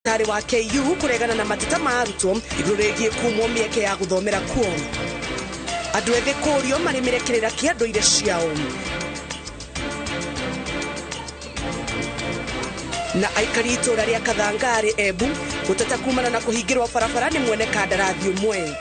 Ndagĩtarĩ wa KU kũregana na mateta ma arutwo igũrũ rĩgiĩ kumwo mĩeke ya gũthomera kuo. Andũ ethĩ kũũrio marĩmĩre kĩrĩra kĩa ndũire ciao. Na aikari itũũra rĩa Kathangarĩ Embu gũteta kumana na kũhingĩrwo barabara nĩ mwene kandarathi ũmwe.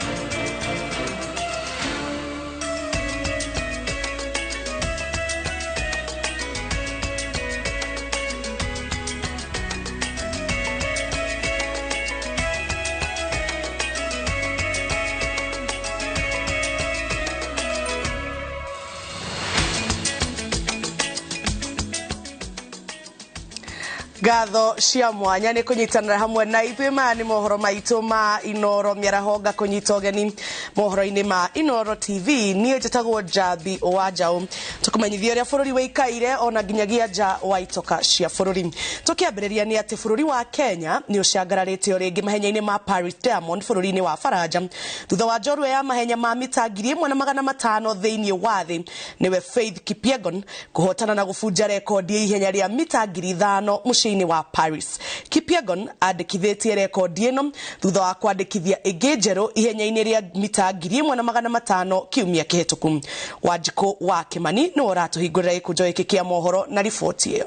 Ngatho cia mwanya nĩ kũnyitanĩra hamwe na ithuĩ. Maya nĩ mohoro maitũ ma Inoro mĩaraho kũnyita ũgeni mohoro-inĩ ma Inoro TV. Niĩ njĩtagwo Njambi wa Njaũ, tũkũmenyithia ũrĩa bũrũri wĩikaire ona nginyagia nja wa itoka cia bũrũri. Tũkĩambĩrĩria nĩ atĩ bũrũri wa Kenya nĩ ũcangararĩte o rĩngĩ mahenya-inĩ ma Paris Diamond bũrũri-inĩ wa Faranja thutha wa njorua ya mahenya ma mita 1500 thĩinĩ wa thĩ nĩwe Faith Kipyegon kũhotana na gũbunja rekondi ya ihenya rĩa mita 5000 mũciĩ-inĩ wa Paris. Kipyegon andĩkithĩtie rekondi ĩno thutha wa kwandĩkithia ĩngĩ njerũ ihenya-inĩ rĩa mita 1500 kiumia kĩhĩtũku. Wanjikũ wa Kĩmani nĩwe ũratũhingũrĩra gĩkũnjo gĩkĩ kĩa mohoro na riboti ĩyo.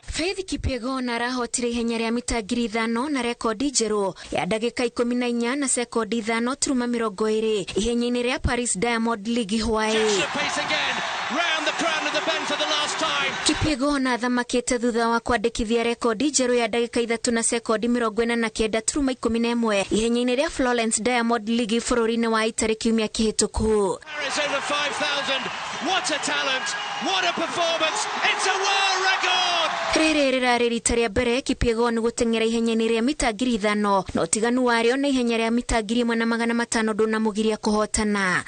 Faith Kipyegon arahotire ihenya rĩa mita 5000 na rekondi njerũ ya ndagĩka 14 na sekondi 5.20 ihenya-inĩ rĩa Paris Diamond League hwaĩ. Kipyegon athamakĩte thutha wa kwandĩkithia rekondi njerũ ya ndagĩka 3 na sekondi 49.11 ihenya-inĩ rĩa Florence Diamond League bũrũri-inĩ wa Italy kiumia kĩhĩtũku. What a talent, what a performance, it's a world record! Rĩrĩ rĩrarĩ rita rĩa mbere Kipyegon gũteng'era ihenya-inĩ rĩa mita 5000 na ũtiganu warĩo na ihenya rĩa mita 1500 ndũnamũgiria kũhotana.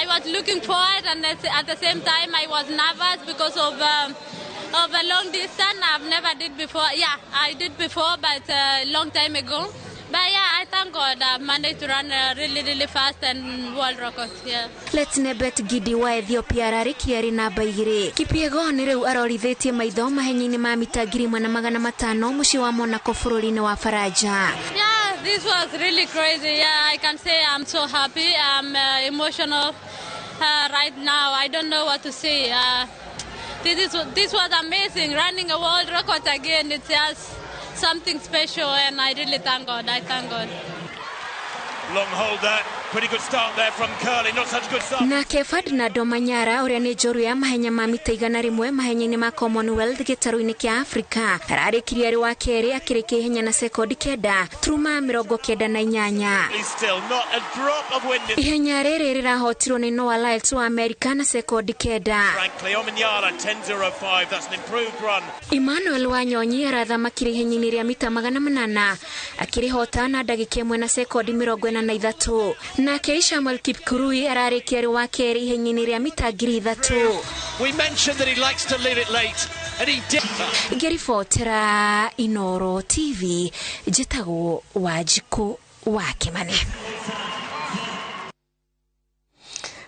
I was looking forward and at the same time I was nervous because of a long distance I've never did before. Yeah, I did before, but a long time ago. But yeah, I thank God I managed to run really, really fast and world records. Yeah. Letnebet Gidi wa Ethiopia ararĩkia arĩ namba 2. Kipyegon rĩu arorithĩtie maitho mahenya-inĩ ma mita 1500 mũciĩ wa Monaco bũrũri-inĩ wa Faranja. Yeah, this was really crazy. Yeah, I can say I'm so happy. I'm emotional right now. I don't know what to say. This was amazing. Running a world record again, it's just something special, and I really thank God. I thank God. Long hold that. Pretty good start there from Curly. Not such a good start. Nake Ferdinand Omanyara ũrĩa nĩ njorua ya mahenya ma mita 100 mahenya-inĩ ma Commonwealth gĩtarũ-inĩ kĩa Afrika ararĩkirie arĩ wa kerĩ akĩrĩkia ihenya na sekondi 9.98. Still not a drop of wind. Ihenya rĩrĩ rĩrahotirwo nĩ Noah Lyles wa Amerika na sekondi 9. Frankly, Omanyala 10.05. That's an improved run. Emmanuel Wanyonyi arathamakire ihenya-inĩ rĩa mita 800 akĩrĩhota na ndagĩka 1 na sekondi 43. Nake Samuel Kipkurui ararĩkia arĩ wa kerĩ ihenya-inĩ rĩa mita 3000. We mentioned that he likes to leave it late and he did. Ngĩribotera Inoro TV njĩtagwo Wanjikũ wa Kĩmani.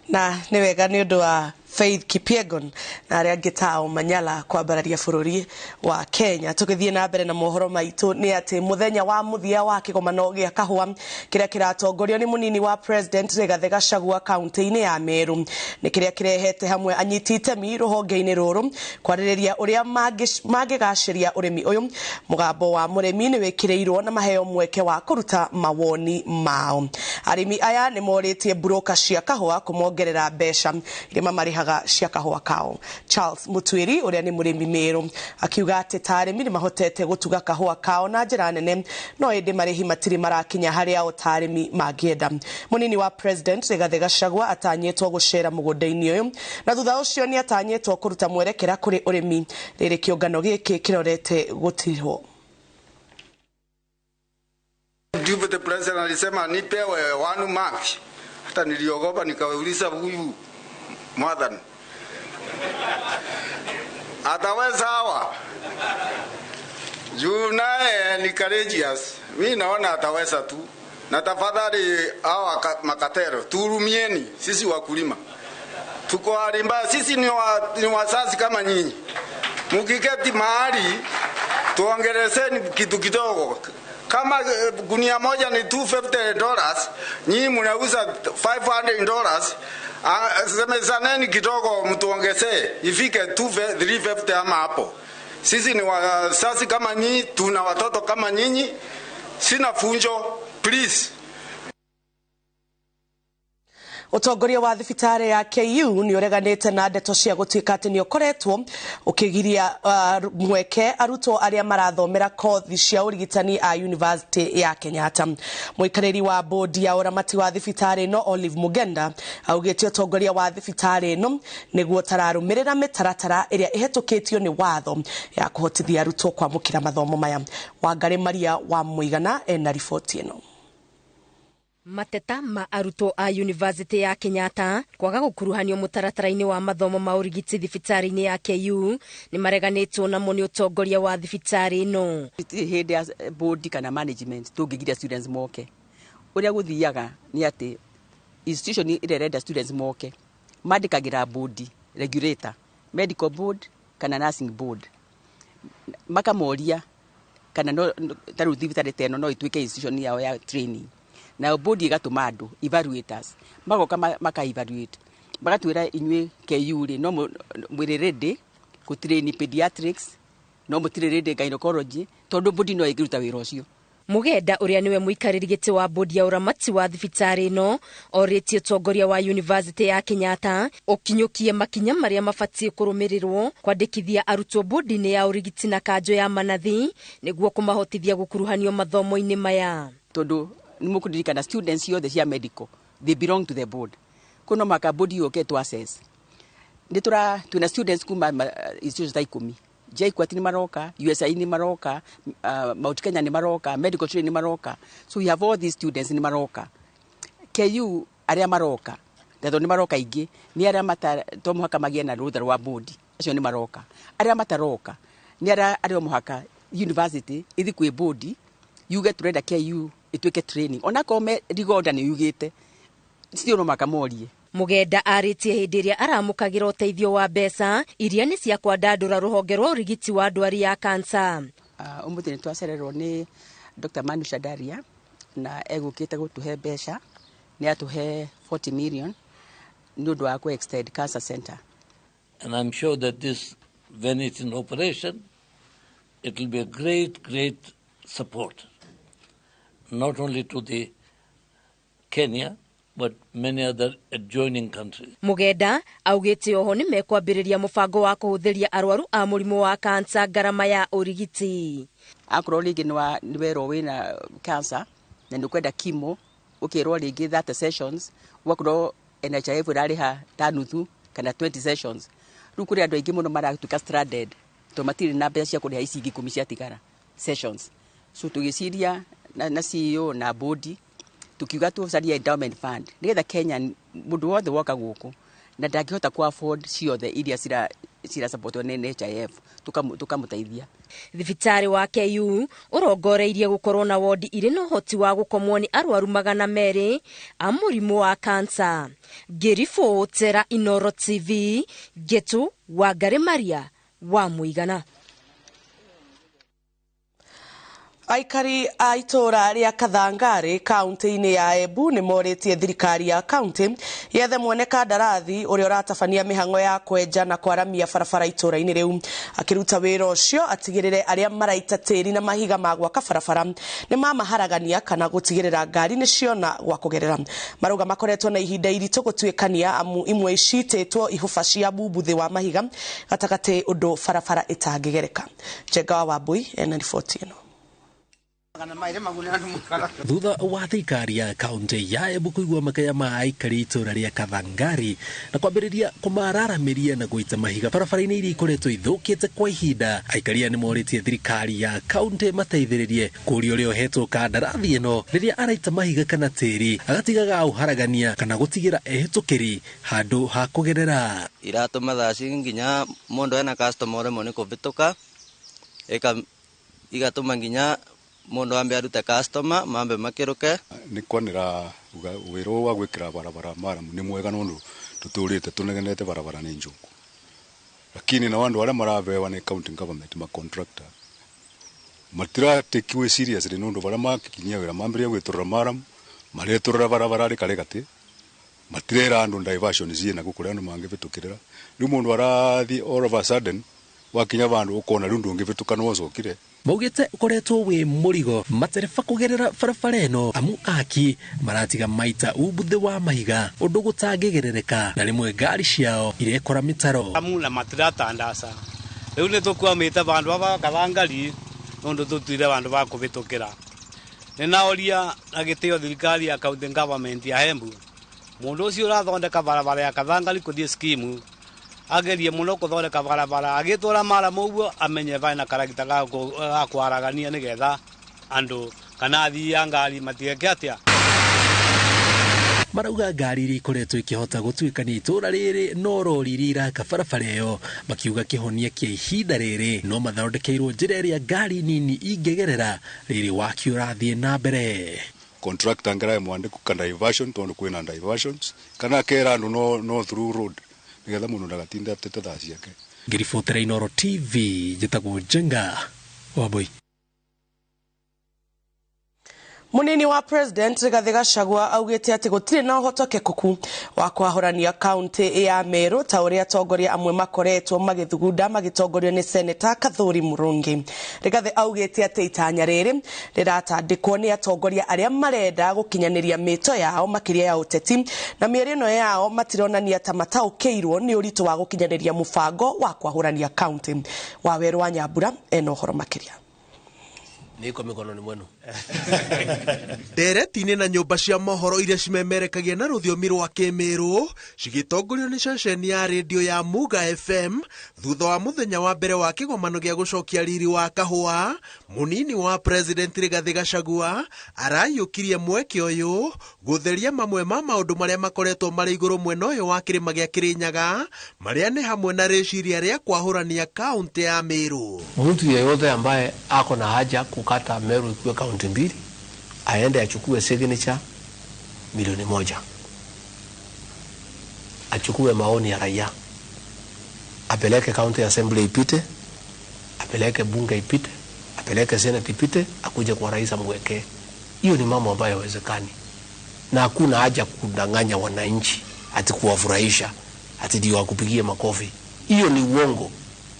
Na nĩ wega nĩ ũndũ wa Faith Kipyegon na arĩa angĩ ta Omanyala kwambararia bũrũri wa Kenya. Tũgĩthiĩ na mbere na mohoro maitũ nĩ atĩ mũthenya wa mũthia wa kĩgomano gĩa kahũa kĩrĩa kĩratongorio nĩ mũnini wa President Rigathĩ Gachagua kaunti-inĩ ya Meru nĩ kĩrĩa kĩrehete hamwe anyiti itemi rũhonge-inĩ rũrũ kwarĩrĩria ũrĩa mangĩgacĩria ũrĩmi ũyũ. Mũgambo wa mũrĩmi nĩ wĩkĩrĩirwo na maheo mweke wa kũruta mawoni mao. Arĩmi aya nĩ morĩtie broker cia kahũa kũmongerera mbeca iria mamarĩhaga cia kahũa kao. Charles Mutwiri ũrĩa nĩ mũrĩmi Meru akiuga atĩ ta arĩmi nĩ mahotete gũtuga kahũa kao na njĩra nene no ĩndĩ marĩhi matirĩ marakinya harĩa o ta arĩmi mangĩenda. Mũnini wa President Rigathĩ Gachagua atanyĩtwo gũcera mũgũnda-inĩ ũyũ na thutha ũcio nĩ atanyĩtwo kũruta mwerekera kũrĩ ũrĩmi rĩrĩ kĩũngano gĩkĩ kĩrorete gũtirwo. Deputy President alisema nipewe 1 month. Hata niliogopa nikauliza huyu mwathani ataweza hawa juu naye ni courageous. Mimi naona ataweza tu, na tafadhali hawa makatero tuhurumieni sisi wakulima, tuko hali mbaya sisi, ni wazazi kama nyinyi. Mukiketi mahali tuongelezeni kitu kidogo. Kama gunia moja ni $250, nyinyi mnauza $500, semezaneni kidogo mtuongezee ifike 350 ama hapo. Sisi ni wazazi kama nyinyi, tuna watoto kama nyinyi. Sina funjo, please. Utongoria wa thibitarĩ ya KU nĩ ũreganĩte na ndeto cia gũtuĩka atĩ nĩ ũkoretwo ũkĩgiria mweke arutwo arĩa marathomera kothi cia ũrigitani a University ya Kenyatta. Mũikarĩri wa bodi ya ũramati wa thibitarĩ ĩno Olive Mugenda augĩte ũtongoria wa thibitarĩ ĩno nĩguo ũtararũmĩrĩra mĩtaratara ĩrĩa ĩhetũkĩtio nĩ watho ya kũhotithia arutwo kwamũkĩra mathomo maya. Wangarĩ Maria wa Mũigana ena riboti ĩno. Mateta ma arutwo a University ya Kenyatta kwaga gũkuruhanio mũtaratara-inĩ wa mathomo ma ũrigiti thibitarĩ-inĩ ya KU nĩ mareganĩtwo namo nĩ ũtongoria wa thibitarĩ ĩno. Hĩndĩ ya board kana management tũngĩgiria students moke, ũrĩa gũthiaga nĩ atĩ institution ĩrĩa ĩrenda students moke mandĩkagĩra board regulator, medical board kana nursing board, makamoria kana no ta rĩu thibitarĩ ta ĩno no ĩtuĩke institution yao ya training. Nayo board ĩgatũma andũ evaluators magoka maka evaluate magatwĩra inyuĩ KU rĩ no mwĩrĩ ready gũtrain pediatrics, no mũtirĩ ready gynecology, tondũ board no ĩngĩruta wĩra ũcio. Mugenda ũrĩa nĩwe mũikarĩri gĩtĩ wa bodi ya ũramati wa thibitarĩ ĩno orĩtie ũtongoria wa University ya Kenyatta ũkinyũkie makinya marĩa mabatiĩ kũrũmĩrĩrwo kwandĩkithia arutwo bodi-inĩ ya ũrigiti na kanjũ ya manathi nĩguo kũmahotithia gũkuruhanio mathomo-inĩ maya. Tondũ nĩ mũkũririkana students ciothe cia medical they belong to the board, kono maka board yũke to assess. Nĩ tũra twĩna students kuma institutions ta 10, JKUAT nĩ maroka, USI nĩ maroka, Mount Kenya nĩ maroka, medical training nĩ maroka, so we have all these students nĩ maroka. KU arĩa maroka tondũ nĩ maroka aingĩ nĩ arĩa mata to mũhaka magĩe na rũtha rwa board, acio nĩ maroka. Arĩa mataroka nĩ arĩa arĩa mũhaka university ĩthiĩ kwĩ board yuge tũrenda KU ĩtuĩke training, onakorwo me rigoda nĩ yugĩte still no makamorie. Mugenda arĩtie hĩndĩ ĩrĩa aramũkagĩra ũteithio wa mbeca iria nĩ cia kwandandũra rũhonge rwa ũrigiti wa ndwari ya kansa. Ũmũthĩ nĩ twacererwo nĩ Dr. Manu Shadaria na egũkĩte gũtũhe mbeca, nĩ atũhe 40 million nĩ ũndũ wa kũ extend cancer center. And I'm sure that this, when it's in operation, it will be a great, great support, not only to the Kenya, but many other adjoining countries. Mugenda augĩte oho nĩ mekwambĩrĩria mũbango wa kũhũthĩria arwaru a mũrimũ wa kansa ngarama ya ũrigiti. Akorwo rĩngĩ nĩ werwo wĩna cancer na nĩ ũkwenda chemo, ũkerwo rĩngĩ 30 sessions, ũgakorwo NHIF ĩrarĩha ta nuthu kana 20 sessions. Rĩu kũrĩ andũ aingĩ mũno maratuĩka stranded tondũ matirĩ na mbeca cia kũrĩha ici ingĩ 10 ciatigara sessions. So tũgĩciria na CEO na board tukiuga tũcarie endowment fund nĩgetha Kenya mũndũ wothe woka gũkũ na ndangĩhota kũ afford ciothe iria cira supportwo nĩ NHIF tũkamũteithia. Thibitarĩ wa KU ũrongoreirie gũkorwo na wodi irĩ na ũhoti wa gũkomwo nĩ arwaru 200 a mũrimũ wa kansa. Ngĩribotera Inoro TV, Ngetu Wangarĩ Maria wa Mũigana. Aikari a itũũra rĩa Kathangari kaunti-inĩ ya Embu nĩ morĩtie thirikari ya kaunti yethe mwene kandarathi ũrĩa ũratabania mĩhang'o ya kwenja na kwaramia barabara itũũra-inĩ rĩu. Akĩruta wĩra ũcio atigĩrĩre arĩa maraita tĩri na mahiga ma gwaka barabara nĩ mamaharagania kana gũtigĩrĩra ngari nĩ ciona gwa kũgerera. Marauga makoretwo na ihinda iritũ gũtuĩkania amu imwe citĩtwo ihũba cia mbumbu thĩ wa mahiga gatagatĩ ũndũ barabara ĩtangĩgereka. Njenga wa Wambui ena riboti ĩno. Thutha wa thirikari ya kaunti ya Embu kũigua makaya ma aikari itũũra rĩa Kathangari na kwambĩrĩria kũmararamiria na gũita mahiga barabara-inĩ iria ikoretwo ithũkĩte kwa ihinda, aikari aya nĩmorĩtie thirikari ya kaunti mateithĩrĩrie kũria ũrĩa ũhetwo kandarathi ĩno rĩrĩa araita mahiga kana tĩri agatigaga aũharagania kana gũtigĩra ehĩtũkĩri handũ ha kũgerera. Iratũma thaa ci nginya mũndũ ena customer ũremwo nĩ kũbĩtũka, igatũma nginya mundu ambe arute customer mambe makiruke. Ni kwanira wira wa gwikira barabara maramu ni mwega nondu tuturite tunegenete barabara ni njuku. Lakini na wandu aria marabewa ni county government ma contractor matiratekiwe seriously nundu baria makinyia wira mambiria gwiturura maram mareturura barabara rikare gati matirera andu diversion ciina gukuria andu mangibitukirira. Riu mundu arathi all of a sudden wakinya vandu ukona riu ndungibituka no ucokire. Maugite ukoretwo wi murigo matereba kugerera barabara ĩno amu aki maratiga maita umbuthĩ wa mahiga undu gutangĩgerereka na rimwe ngari ciao irekora mitaro amu na matiratandasa riu ni tukwamite vandu aba Kathangari nundu tutwire vandu ba kubitukira. Ninaoria na gitio thirikari ya county government ya Embu mundu ucio urathondeka barabara ya Kathangari kuthie skimu agerie muno kuthondeka barabara agitwara mara muguo amenye vae na karagita ga kwaragania nigetha andu kana athii a ngari matigeke atia. Marauga ngari iria ikoretwo ikihota gutuikania itura riri no rori iria iraka barabara ĩyo, makiuga kĩhonia kĩa ihinda rĩrĩ no mathondekeirwo njĩra ĩrĩa ngari nini ingĩgerera rĩrĩ waki ũrathiĩ na mbere. Contractor ngara mwandiku kana diversion tondu kwina diversions kana kera andu no through road nigetha mundu ndagatinda atete thaa ciake. Ngiribotera Inooro TV, njĩtagwo Njenga Wambui. Munini wa President Rigathi Gachagua augite ati gutire na uhotokeku wa kwahurania kaunti ya Meru ta uria atongoria amwe makoretwo magithugunda magitongorio ni Senator Kathuri Murungi. Rigathi augite ati itanya riri riratandikwo ni atongoria aria marenda gukinyaniria mito yao makiria ya uteti na mĩario ĩno yao matironania ta mataũkĩirwo ni ũritũ wa gukinyaniria mubango wa kwahurania kaunti. Waweru wa Nyambura ena ũhoro makiria. Niko mikononi mwenu. Ndereti-inĩ na nyũmba cia mohoro iria cimemerekagia na rũthiomi rwa Kĩmĩrũ cigĩtongorio nĩ ceceni ya redio ya Muga FM thutha wa mũthenya wa mbere wa kĩgomano gĩa gũcokia riri wa kahũa, mũnini wa President Rigathi Gachagua araiyũkirie mweke ũyũ gũtheria mamwe ma maũndũ marĩa makoretwo marĩ igũrũ mwena ũyũ wa kĩrĩma gĩa Kĩrĩnyaga marĩa nĩ hamwe na rĩciria rĩa kwahũrania kaũntĩ ya Meru. Mtu yeyote ambaye ako na haja kukata Meru ikuwe kaunti mbili aende achukue signature 1,000,000, achukue maoni ya raia, apeleke county assembly ipite, apeleke bunge ipite, apeleke senate ipite, akuje kwa rais amwekee. Hiyo ni mambo ambayo hayawezekani, na hakuna haja kudanganya wananchi ati kuwafurahisha ati ndio wakupigie makofi. Hiyo ni uongo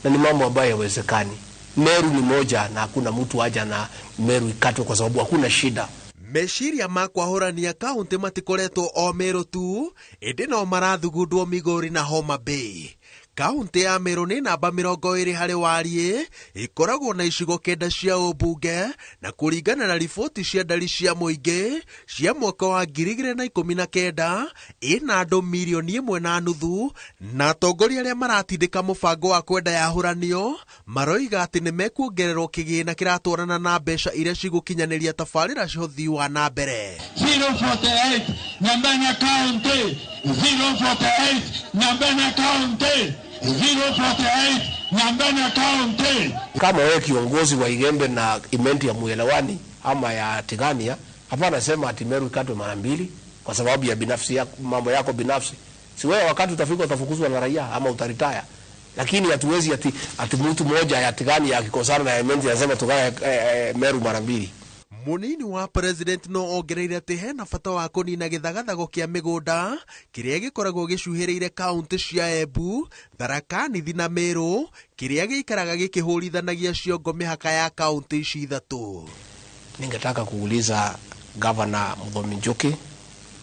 na ni mambo ambayo hayawezekani. Meru ni moja na hakuna mtu haja na Meru ikatwe kwa sababu hakuna shida. Meciria ma kwahũrania kaunti matikoretwo o Meru tu, ĩndĩ no marathugundwo Migori na Homa Bay. Kaunti ya Meru nĩ namba 20 harĩ wariĩ, ĩkoragwo na icigo 9 cia ũmbunge na kũringana na riboti cia ndari cia mũingĩ cia mwaka wa 2019 ĩna andũ 1.5 million na atongoria arĩa maratindĩka mũbango wa kwenda yahũranio maroiga atĩ nĩ mekuongererwo kĩgĩna kĩratwarana na mbeca iria cigũkinyanĩria tabarĩra cia ũthii wa na mbere. 048 Nyambene County, 048 Nyambene County, 048 Nyambene County. Kama wewe kiongozi wa Igembe na Imenti ya Muelewani ama ya Tigania, hapana sema ati Meru ikatwe mara mbili kwa sababu ya binafsi yako, mambo yako binafsi. Si wewe wakati utafika utafukuzwa na raia ama utaritaya. Lakini hatuwezi ati mtu mmoja ya Tigania akikosana na Imenti anasema tugae Meru mara mbili. Munini wa President no ongereire atĩ hena bata wa kũnina gĩthagathago kĩa mĩgũnda kĩrĩa gĩkoragwo gĩcuhĩrĩire kaunti cia Embu, Tharaka Nithi na Meru kĩrĩa gĩikaraga gĩkĩhũrithanagia ciongo mĩhaka ya kaunti ici ithatũ. Ningetaka kuuliza Governor Muthomi Njuki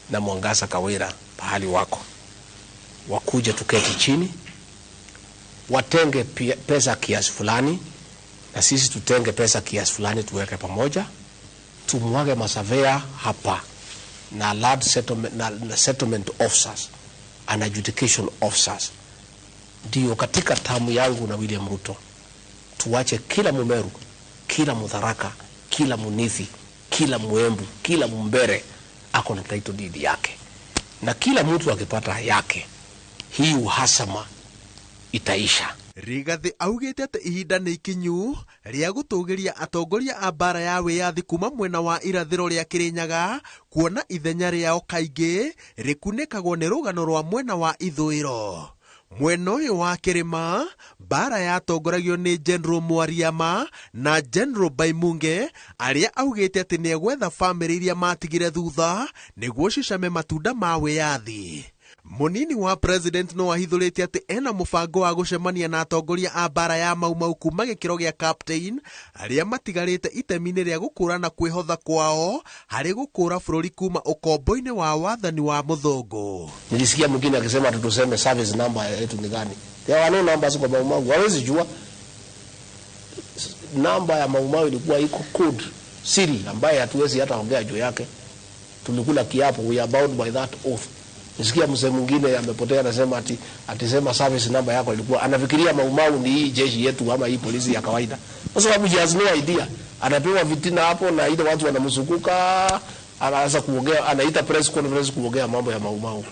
na Mwangaza Kawira pahali wako, wakuje tuketi chini, watenge pesa kiasi fulani na sisi tutenge pesa kiasi fulani, tuweke pamoja, tumwage masavea hapa na land settlement, na settlement officers and adjudication officers. Ndio katika tamu yangu na William Ruto tuache kila Mumeru, kila Mutharaka, kila Munithi, kila Muembu, kila Mumbere ako na title deed yake, na kila mtu akipata yake, hii uhasama itaisha. Rigathi augite atĩ ihinda nĩ ikinyu rĩa gũtũgĩria atongoria a mbara ya wĩyathi kuma mwena wa irathĩro rĩa Kĩrĩnyaga kuona ithenya rĩao kaingĩ rĩkunĩkagwo nĩ rũgano rwa mwena wa ithũĩro. Mwena ũyũ wa kĩrĩma mbara yatongoragio nĩ General Mwariama na General Baimunge arĩa augĩte atĩ nĩegwetha bamĩrĩ iria matigire thutha nĩguo cicame matunda ma wĩyathi. Mũnini wa president no ahithũrĩte atĩ ena mũbango wa gũcemania na atongoria a mbara ya Mau Mau kuma gĩkĩro gĩa captain arĩa matigarĩte itemi-inĩ rĩa gũkũũrana kwĩhotha kwao harĩ gũkũũra bũrũri kuma ũkombo-inĩ wa wathani wa mũthũngũ. Nilisikia mwingine akisema ati tuseme service number yetu ni gani. There were no numbers kwa Mau Mau. Hawezi jua. Namba ya Mau Mau ilikuwa iko code siri ambaye hatuwezi hata ongea juu yake. Tulikula kiapo, we are bound by that oath. Nisikia mzee mwingine amepotea anasema ati atisema service number yako ilikuwa, anafikiria Mau Mau ni hii jeshi yetu ama hii polisi ya kawaida. Kwa sababu he has no idea. Anapewa vitina hapo na ile watu wanamzunguka, anaanza kuongea, anaita press conference kuongea mambo ya Mau Mau.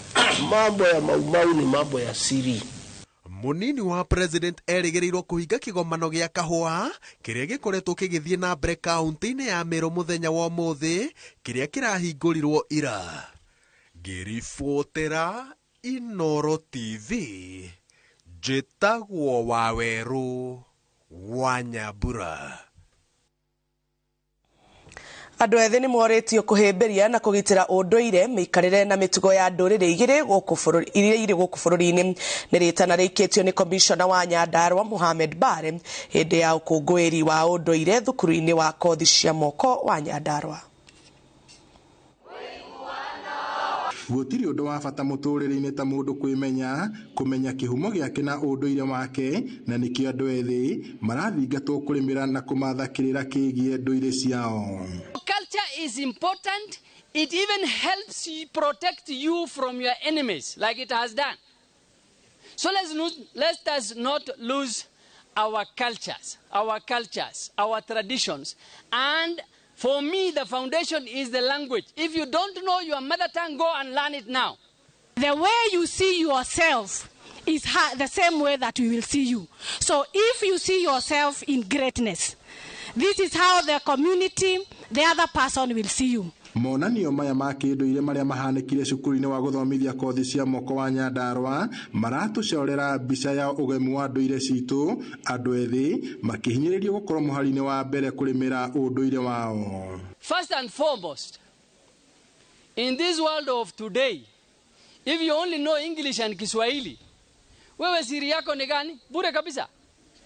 Mambo ya Mau Mau ni mambo ya siri. Munini wa president erĩgĩrĩirwo kũhinga kĩgomano gĩa kahũa kĩrĩa gĩkoretwo kĩgĩthiĩ na mbere kaunti-inĩ ya Meru mũthenya wa ũmũthĩ kĩrĩa kĩrahingũrirwo ira. Ngĩribotera Inooro TV, njĩtagwo Wawerũ wa Nyambura. Andũ ethĩ nĩ morĩtio kũhĩmbĩria na kũgitĩra ũndũire, mĩikarĩre na mĩtugo ya ndũrĩrĩ igĩrĩ gũkũ bũrũri iria irĩ gũkũ bũrũri-inĩ. Nĩ rĩtana rĩikĩtio nĩ komishona wa Nyandarua Mohamed Bare hĩndĩ ya ũkũngũĩri wa ũndũire thukuru-inĩ wa kothi cia moko wa Nyandarua. Gũtirĩ ũndũ wa bata mũtũrĩre-inĩ ta mũndũ kwĩmenya, kũmenya kĩhumo gĩake na ũndũire wake, na nĩkĩo andũ ethĩ marathingatwo kũrĩmĩra na kũmatha kĩrĩra kĩgiĩ ndũire ciao. Culture is important. It even helps you protect you from your enemies, like it has done. So let us not lose our cultures, our traditions. And for me, the foundation is the language. If you don't know your mother tongue, go and learn it now. The way you see yourself is the same way that we will see you. So if you see yourself in greatness, this is how the community, the other person will see you. Monanio maya ma kĩndũire marĩa mahanĩkire cukuru-inĩ wa gũthomithia kothi cia moko wa Nyandarua maratũcorera mbica ya ũgemu wa ndũire citũ, andũ ethĩ makĩhinyĩrĩrio gũkorwo mũhari-inĩ wa mbere kũrĩmĩra ũndũire wao. First and foremost, in this world of today, if you only know English and Kiswahili, wewe siri yako ni gani? Bure kabisa.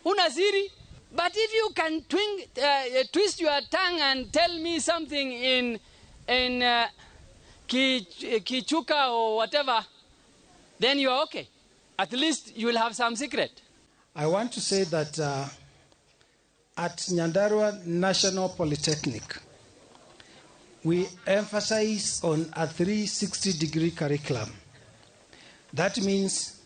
Una siri? But if you can twist your tongue and tell me something in Kichuka or whatever, then you are okay. At least you will have some secret. I want to say that at Nyandarua National Polytechnic, we emphasize on a 360-degree curriculum. That means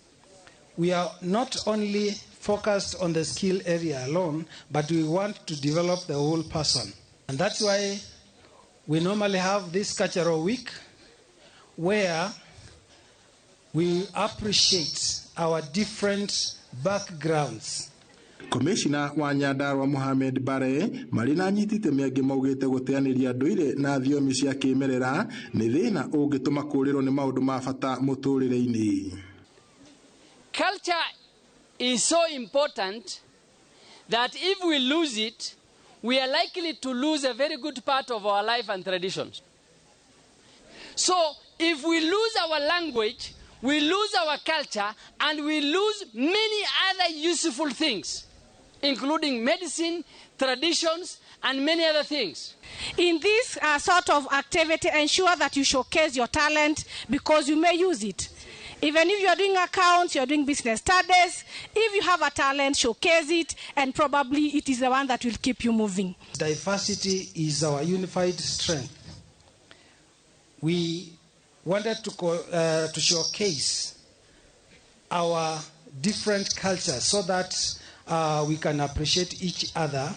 we are not only focused on the skill area alone, but we want to develop the whole person. And that's why we normally have this cultural week where we appreciate our different backgrounds. Komishina wa Nyandarua Mohamed Bare marĩ na anyiti itemi angĩ maugĩte gũteanĩria ndũire na thiomi cia kĩmerera nĩ thĩna ũngĩtũma kũũrĩrwo nĩ maũndũ ma bata mũtũrĩre-inĩ. Culture is so important that if we lose it, we are likely to lose a very good part of our life and traditions. So if we lose our language, we lose our culture, and we lose many other useful things, including medicine, traditions, and many other things. In this sort of activity, ensure that you showcase your talent because you may use it. Even if you are doing accounts, you are doing business studies, if you have a talent, showcase it, and probably it is the one that will keep you moving. Diversity is our unified strength. We wanted to showcase our different cultures so that we can appreciate each other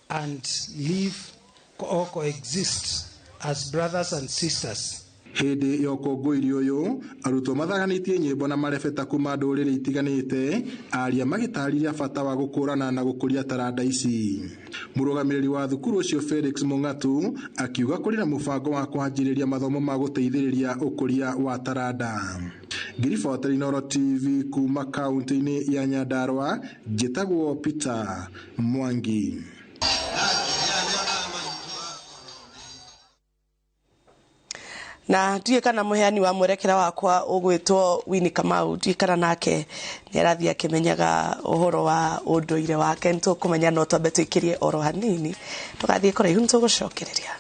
and live or coexist as brothers and sisters. Hĩndĩ ya ũkũngũĩri ũyũ arutwo mathaganĩtie nyĩmbo na marebeta kuma ndũrĩrĩ itiganĩte, aria magĩtarĩria bata wa gũkũrana na gũkũria taranda ici. Mũrũgamĩrĩri wa thukuru ũcio Felix Mung'atu akiuga kũrĩ na mũbango wa kwanjĩrĩria mathomo ma gũteithĩrĩria ũkũria wa taranda. Ngiribotera Inooro TV kuma kaunti-inĩ ya Nyandarua, njĩtagwo Peter Mwangi. Na ndiä kana mũheani wa mwerekera wakwa ũgwĩtwo Winnie Kamau, ndiä kana nake nĩ arathiĩ akĩmenyaga ũhoro wa ũndũire wake. Nĩ tũkũmenya, no twambe tũikĩrie oro hanini, tũgathiĩ kũraihu, nĩ tũgũcokereria.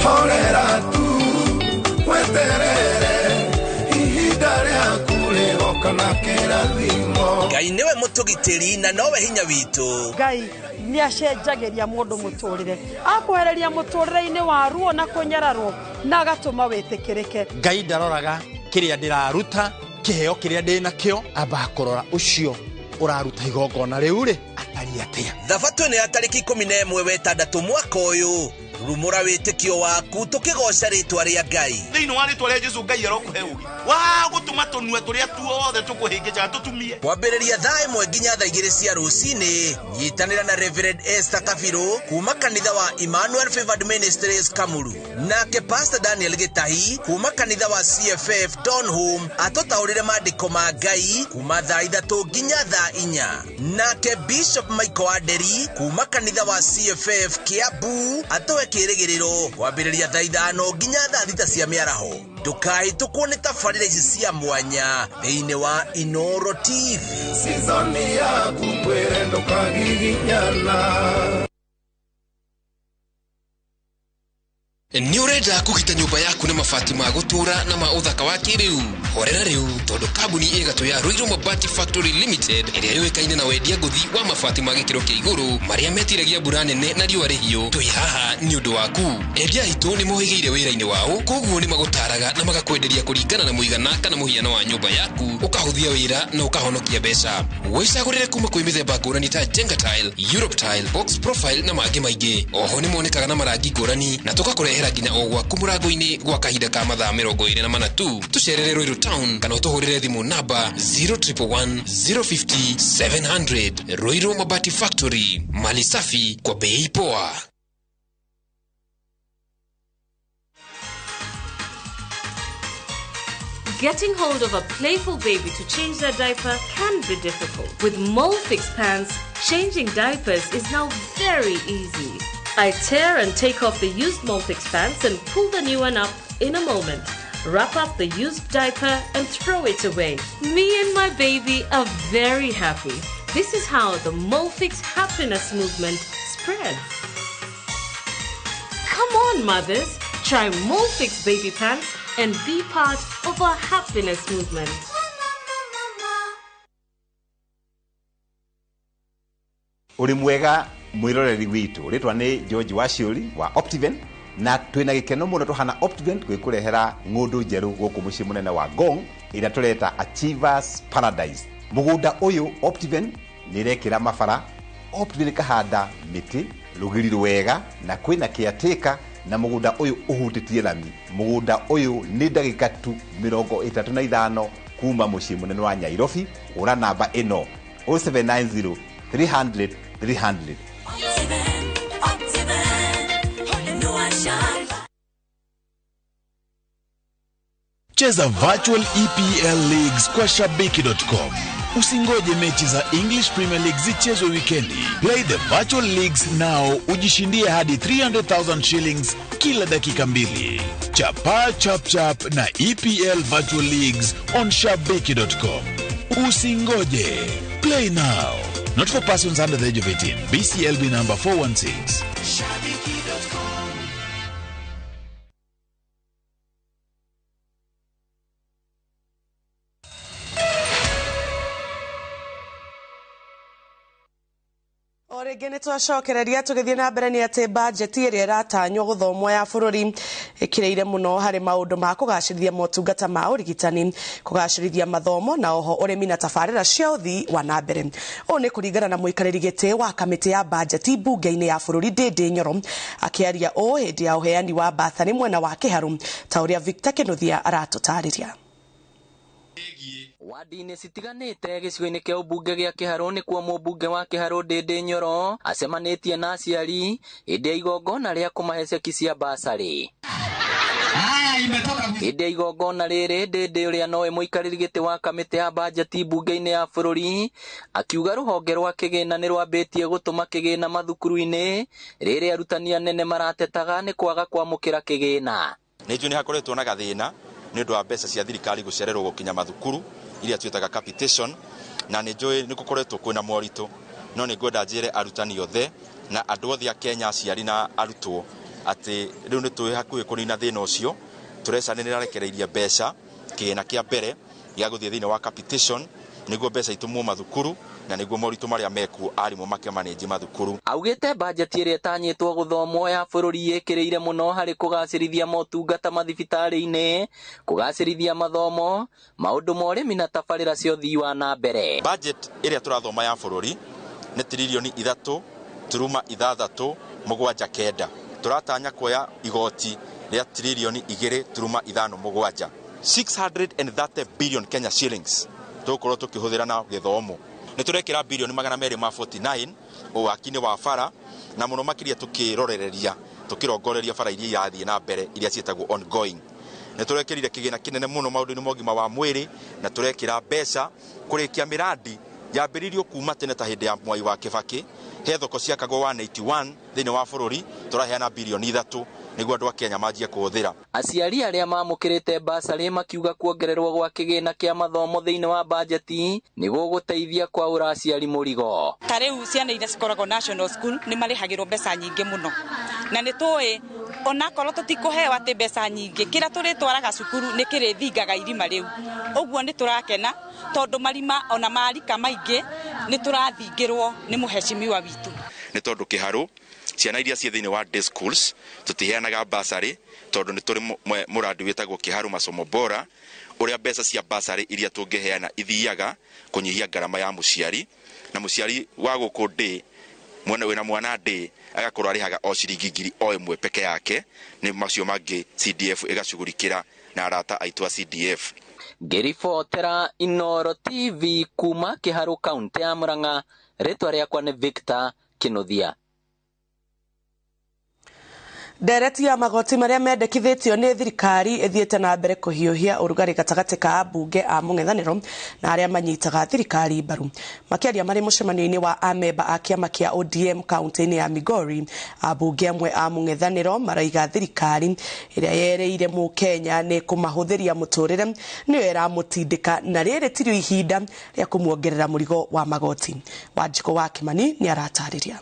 Horera tu weterere ihinda rĩaku rĩgoka na kĩrathimo. Ngai nĩwe mũtũgitĩri na nowe hinya witũ. Ngai nĩ acenjagĩria mũndũ mũtũrĩre, akwehereria mũtũrĩre-inĩ wa ruo na kũnyararwo na agatũma wĩtĩkĩrĩke. Ngai ndaroraga kĩrĩa ndĩraruta, kĩheo kĩrĩa ndĩ nakĩo, ambaga kũrora ũcio ũraruta igongona rĩu rĩ atariĩ atĩa. Thabatũ ĩno ya tarĩki 11 wetandatũ mwaka ũyũ, rumũra wĩtĩkio waku tũkĩgoca rĩtwa rĩa Ngai. Thĩinĩ wa rĩtwa rĩa Jesu, Ngai arokũhe ũũgĩ wa gũtũma tũnua tũrĩa tuothe tũkũhĩngĩcaga tũtumie. Kwambĩrĩria thaa 1 nginya thaa 2 cia rũcinĩ, nyitanĩra na Reverend Esther Kabirũ kuma kanitha wa Emmanuel Favored Ministries Kamuru, nake Pastor Daniel Gĩtahi kuma kanitha wa CFF Donholm atũtaũrĩre maandĩko ma Ngai kuma thaa 3 nginya thaa 4, nake Bishop Michael Wanderi kuma kanitha wa CFF Kiambu atũhe kĩrĩgĩrĩro kwambĩrĩria thaa 5 nginya thaa 6 cia mĩaraho. Ndũkahĩtũkwo nĩ tabarĩra ici cia mwanya thĩinĩ wa Inooro TV. Sizoni yaku ngwĩre ndũkagiginyana. Nĩ ũrenda kũgita nyũmba yaku na mabati ma gũtũũra na ma ũthaka wa kĩrĩu? Horera rĩu, tondũ kambuni ĩ gatũ ya Ruiru Mabati Factory Limited, ĩrĩa yũĩkaine na wendia ngũthi wa mabati ma gĩkĩro kĩa igũrũ marĩa metiragia mbura nene na riũa rĩhiũ, twĩ haha nĩ ũndũ waku. Endia aitũ nĩ mohĩgĩire wĩra-inĩ wao, koguo nĩ magũtaraga na magakwenderia kũringana na mũigana kana mũhiano wa nyũmba yaku, ũkahũthia wĩra na ũkahonokia mbeca. Wĩcagũrĩre kuma kwĩ mĩthemba ngũrani ta Jenga Tile, Europe Tile, Box Profile na mangĩ maingĩ. Oho nĩ monekaga na marangi ngũrani na tũgakũrehera nginya o gwaku mũrango-inĩ gwa kahinda ka mathaa 24 tu. Tũcerere Ruiru Town kana ũtũhũrĩre thimũ namba 0111 050 700. Ruiru Mabati Factory, mali safi kwa bei poa. Getting hold of a playful baby to change their diaper can be difficult. With Molfix pants, changing diapers is now very easy. I tear and take off the used Molfix pants and pull the new one up in a moment. Wrap up the used diaper and throw it away. Me and my baby are very happy. This is how the Molfix happiness movement spreads. Come on, mothers, try Molfix baby pants and be part of our happiness movement. Uri mwega mwiroreri witu, ritwa ni George Waciuri wa Optiven, na twina gikeno muno tuhana Optiven gwikurehera ng'undu njeru guku mucii munene wa Ngong ira tureta Achievers Paradise. Mugunda uyu Optiven nirekira mabara, Optiven kahanda miti rugiri rwega na kwina caretaker, na mugunda uyu uhutitie lami. Mugunda uyu ni ndagika tu 35 kuma mucii munene wa Nyairobi. Ura namba ino 0790 300 300. Cheza virtual EPL Leagues kwa Shabiki.com. Usingoje mechi za English Premier League zichezwe wikendi. Play the virtual leagues now, ujishindie hadi 300,000 shillings kila dakika 2. Chapa chap chap na EPL Virtual Leagues on Shabiki.com. Usingoje. Play now. Not for persons under the age of 18. BCLB number 416. Shabiki.com. O rĩngĩ nĩ twacokereria tũgĩthiĩ na mbere nĩ atĩ bajeti ĩrĩa ĩratanywo gũthomwo ya bũrũri ĩkĩrĩire mũno harĩ maũndũ ma kũgacĩrithia motungata ma ũrigitani, kũgacĩrithia mathomo na oho ũrĩmi na tabarĩra cia ũthii wa na mbere. Ũũ nĩ kũringana na mũikarĩri gĩtĩ wa kamĩtĩ ya bajeti mbunge-inĩ ya bũrũri Ndindi Nyoro, akĩaria ũũ hĩndĩ ya ũheani wa batharĩ mwena wa Kĩharũ, ta ũrĩa Victor Kĩnuthia aratũtarĩria. Wadi-inĩ citiganĩte gĩcigo-inĩ kĩa ũmbunge gĩa Kĩharũ nĩkuo mũmbunge wa Kĩharũ Ndĩndĩ Nyoro acemanĩtie na aciari hĩndĩ ya igongona rĩa kũmahe ceki cia basarĩ. Hĩndĩ ya igongona rĩrĩ Ndĩndĩ ũrĩa nowe mũikarĩri gĩtĩ wa kamĩtĩ ya bajeti mbunge-inĩ ya bũrũri akiuga rũhonge rwa kĩgĩna nĩ rwambĩtie gũtũma kĩgĩna mathukuru-inĩ rĩrĩa arutani anene maratetaga nĩ kwaga kwamũkĩra kĩgĩna. Nĩ njũĩ nĩ hakoretwo na gathĩna nĩ ũndũ wa mbeca cia thirikari gũcererwo gũkinya mathukuru iria twĩtaga capitation, na nĩ njũĩ nĩ gũkoretwo kwĩna moritũ, no nĩ ngwenda njĩre arutani othe na andũ othe a Kenya, aciari na arutwo, atĩ rĩu nĩ twĩ hakuhĩ kũnina thĩna ũcio. Tũreca nĩ ĩrarekereirie mbeca kĩgĩna kĩa mbere gĩa gũthiĩ thĩinĩ wa capitation nĩguo mbeca itũmwo mathukuru na nĩguo moritũ marĩa mekuo arimũ makĩmanĩnji mathukuru. Augĩte bajeti ĩrĩa ĩtanyĩtwo gũthomwo ya bũrũri ĩkĩrĩire mũno harĩ kũgacĩrithia motungata mathibitarĩ-inĩ, kũgacĩrithia mathomo, maũndũ ma ũrĩmi na tabarĩra cia ũthii wa na mbere. Budget ĩrĩa tũrathoma ya bũrũri nĩ tiririoni 3.679. Tũratanya kuoya igoti rĩa tiririoni 2.57, 630 billion Kenya shillings tũgũkorwo tũkĩhũthĩra na gĩthomo. Nĩ tũrekĩra bilioni 249 ũwaki-inĩ wa bara, na mũno makĩria tũkĩrorereria tũkĩrongoreria bara iria irathiĩ na mbere iria ciĩtagwo ongoing. Nĩ tũrekĩrire kĩgĩna kĩnene mũno maũndũ-inĩ ma ũgima wa mwĩrĩ, na tũrekĩra mbeca kũrĩkia mĩrandi yambĩrĩirio kuma tene ta hĩndĩ ya Mwai wa Kĩbakĩ. He thoko ciakagwo 181 thĩinĩ wa bũrũri, tũraheana bilioni 3 nĩguo andũ a Kenya manjie kũhũthĩra. Aciari arĩa mamũkĩrĩte basarĩ makiuga kuongererwo gwa kĩgĩna kĩa mathomo thĩinĩ wa bajeti nĩ gũgũteithia kwaũra aciari mũrigo. Ta rĩu ciana iria cikoragwo national school nĩ marĩhagĩrwo mbeca nyingĩ mũno, na nĩ tũĩ onakorwo tũtikũheo atĩ mbeca nyingĩ, kĩrĩa tũrĩtwaraga cukuru nĩ kĩrĩthingaga irima rĩu. Ũguo nĩ tũrakena tondũ marima ona marika maingĩ nĩ tũrathingĩrwo nĩ mũhecimiwa witũ. Nĩ tondũ Kĩharũ ciana iria ciĩ thĩinĩ wa day schools tũtiheanaga basarĩ tondũ nĩ tũrĩ mũrandi wĩtagwo Kĩharũ Masomo Bora, ũrĩa mbeca cia basarĩ iria tũngĩheana ithiaga kũnyihia ngarama ya mũciari, na mũciari wa gũkũ ndĩ mwana wĩna mwana ndĩ agakorwo arĩhaga o ciringi 1,000 peke yake, nĩ macio mangĩ CDF ĩgacugurikĩra na arata aitũ a CDF. Ngĩribotera Inooro TV kuma Kĩharũ kaunti ya Murang'a, rĩtwa rĩakwa nĩ Victor Kĩnuthia. Ndereti ya magoti marĩa mendekithĩtio nĩ thirikari ĩthiĩte na mbere kũhiũhia ũrugarĩ gatagatĩ ka ambunge a mũng'ethanĩro na arĩa manyitaga thirikari mbaru. Makĩaria marĩ mũcemanio-inĩ wa amemba a kĩama kĩa ODM kaunti-inĩ ya Migori, ambunge amwe a mũng'ethanĩro maraiga thirikari ĩrĩa yereire mũkenya nĩ kũmahũthĩria mũtũrĩre nĩyo ĩramũtindĩka, na rĩrĩ tirio ihinda rĩa kũmuongerera mũrigo wa magoti. Wanjikũ wa Kĩmani nĩ aratarĩria.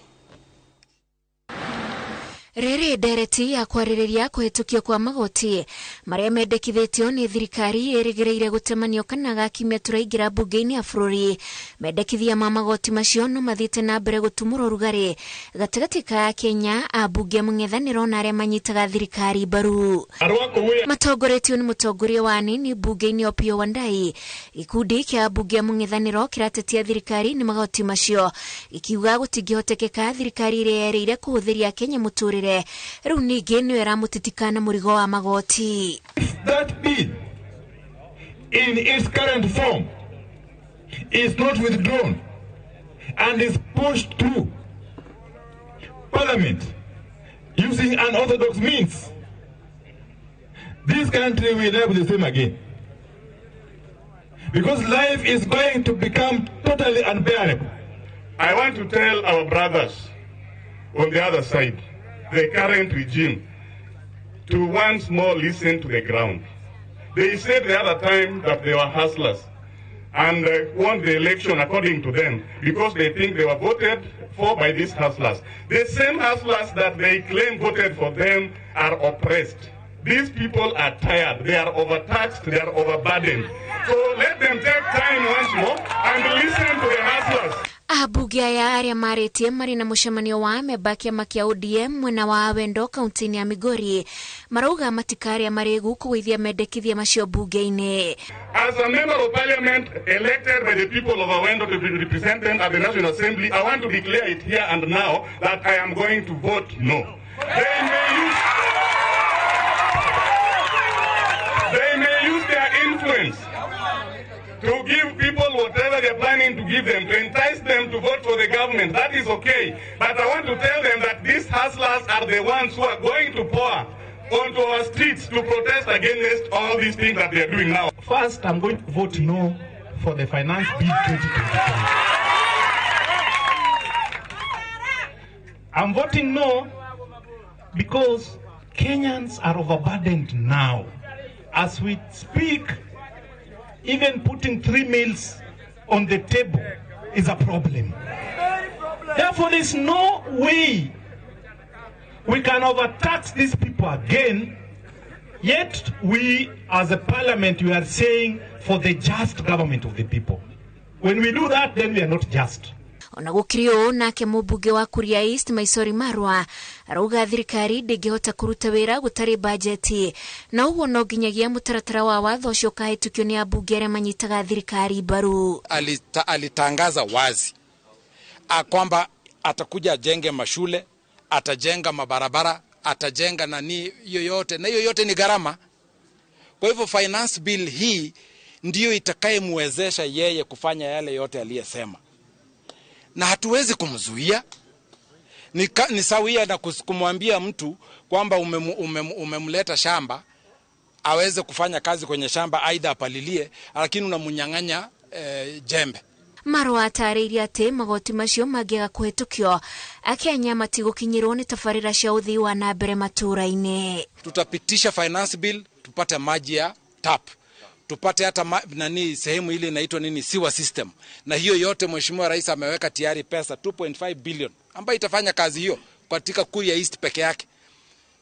Rĩrĩ ndereti ya kwarĩrĩria kũhĩtũkio kwa magoti marĩa mendekithĩtio nĩ thirikari ĩrĩgĩrĩire gũtemanio kana gakimia tũraingĩra mbunge-inĩ ya bũrũri. Mendekithia ma magoti macio no mathiĩte na mbere gũtumũra ũrugarĩ gatagatĩ ka Kenya, ambunge mũng'ethanĩro na arĩa manyitaga thirikari mbaru. Matongoretio nĩ mũtongoria wa anini mbunge-inĩ Opiyo Wandayi, gĩkundi kĩa ambunge mũng'ethanĩro kĩratetia thirikari nĩ magoti macio, gĩkiuga gũtingĩhotekeka thirikari ĩrĩa yerĩire kũhũthĩria Kenya mũtũrĩre rĩu ningĩ nĩyo ĩramũtitikana na mũrigo wa magoti. That bill in its current form is not withdrawn and is pushed through Parliament using unorthodox means, this country will never be the same again, because life is going to become totally unbearable. I want to tell our brothers on the other side, the current regime, to once more listen to the ground. They said the other time that they were hustlers and won the election according to them because they think they were voted for by these hustlers. The same hustlers that they claim voted for them are oppressed. These people are tired, they are overtaxed, they are overburdened. So let them take time once more and listen to the hustlers. Ambunge aya arĩa marĩtie marĩ na mũcemanio wa amemba kĩama kĩa ODM mwena wa Awendo kaunti-inĩ ya Migori marauga matikarĩa marĩgu kũgũithia mendekithia macio mbunge-inĩ. As a member of parliament elected by the people of Awendo to represent them at the National Assembly, I want to declare it here and now that I am going to vote no. They may use their influence to give people whatever they're planning to give them, to entice them to vote for the government. That is okay. But I want to tell them that these hustlers are the ones who are going to pour onto our streets to protest against all these things that they are doing now. First, I'm going to vote no for the Finance Bill 2022. I'm voting no because Kenyans are overburdened now. As we speak, even putting 3 meals on the table is a problem. Therefore, there's no way we can overtax these people again. Yet we, as a parliament, we are saying for the just government of the people. When we do that, then we are not just. Ona gukiri ũũ nake mũmbunge wa Kuria East Maisori Marwa arauga thirikari ndĩngĩhota kũruta wĩra gũtarĩ bajeti na ũguo no nginyagia mũtaratara wa watho ũcio ũkahĩtũkio nĩ ambunge arĩa manyitaga thirikari mbaru. Alitangaza wazi kwamba atakuja ajenge mashule, atajenga mabarabara, atajenga nani yoyote, na hiyo yote ni gharama. Kwa hivyo finance bill hii ndiyo itakayemwezesha yeye kufanya yale yote aliyesema, na hatuwezi kumzuia. Ni sawia na kumwambia mtu kwamba umemleta shamba aweze kufanya kazi kwenye shamba, aidha apalilie, lakini unamnyang'anya jembe. Marwa atarĩirie atĩ magoti macio mangĩaga kũhĩtũkio Akenya matigũkinyĩrwo nĩ tabarĩra cia ũthii wa na mbere matũũra-inĩ. Tutapitisha finance bill tupate maji ya tap, tupate hata nani sehemu ile inaitwa nini sewer system, na hiyo yote Mheshimiwa Rais ameweka tayari pesa 2.5 billion ambayo itafanya kazi hiyo katika Kuria East peke yake.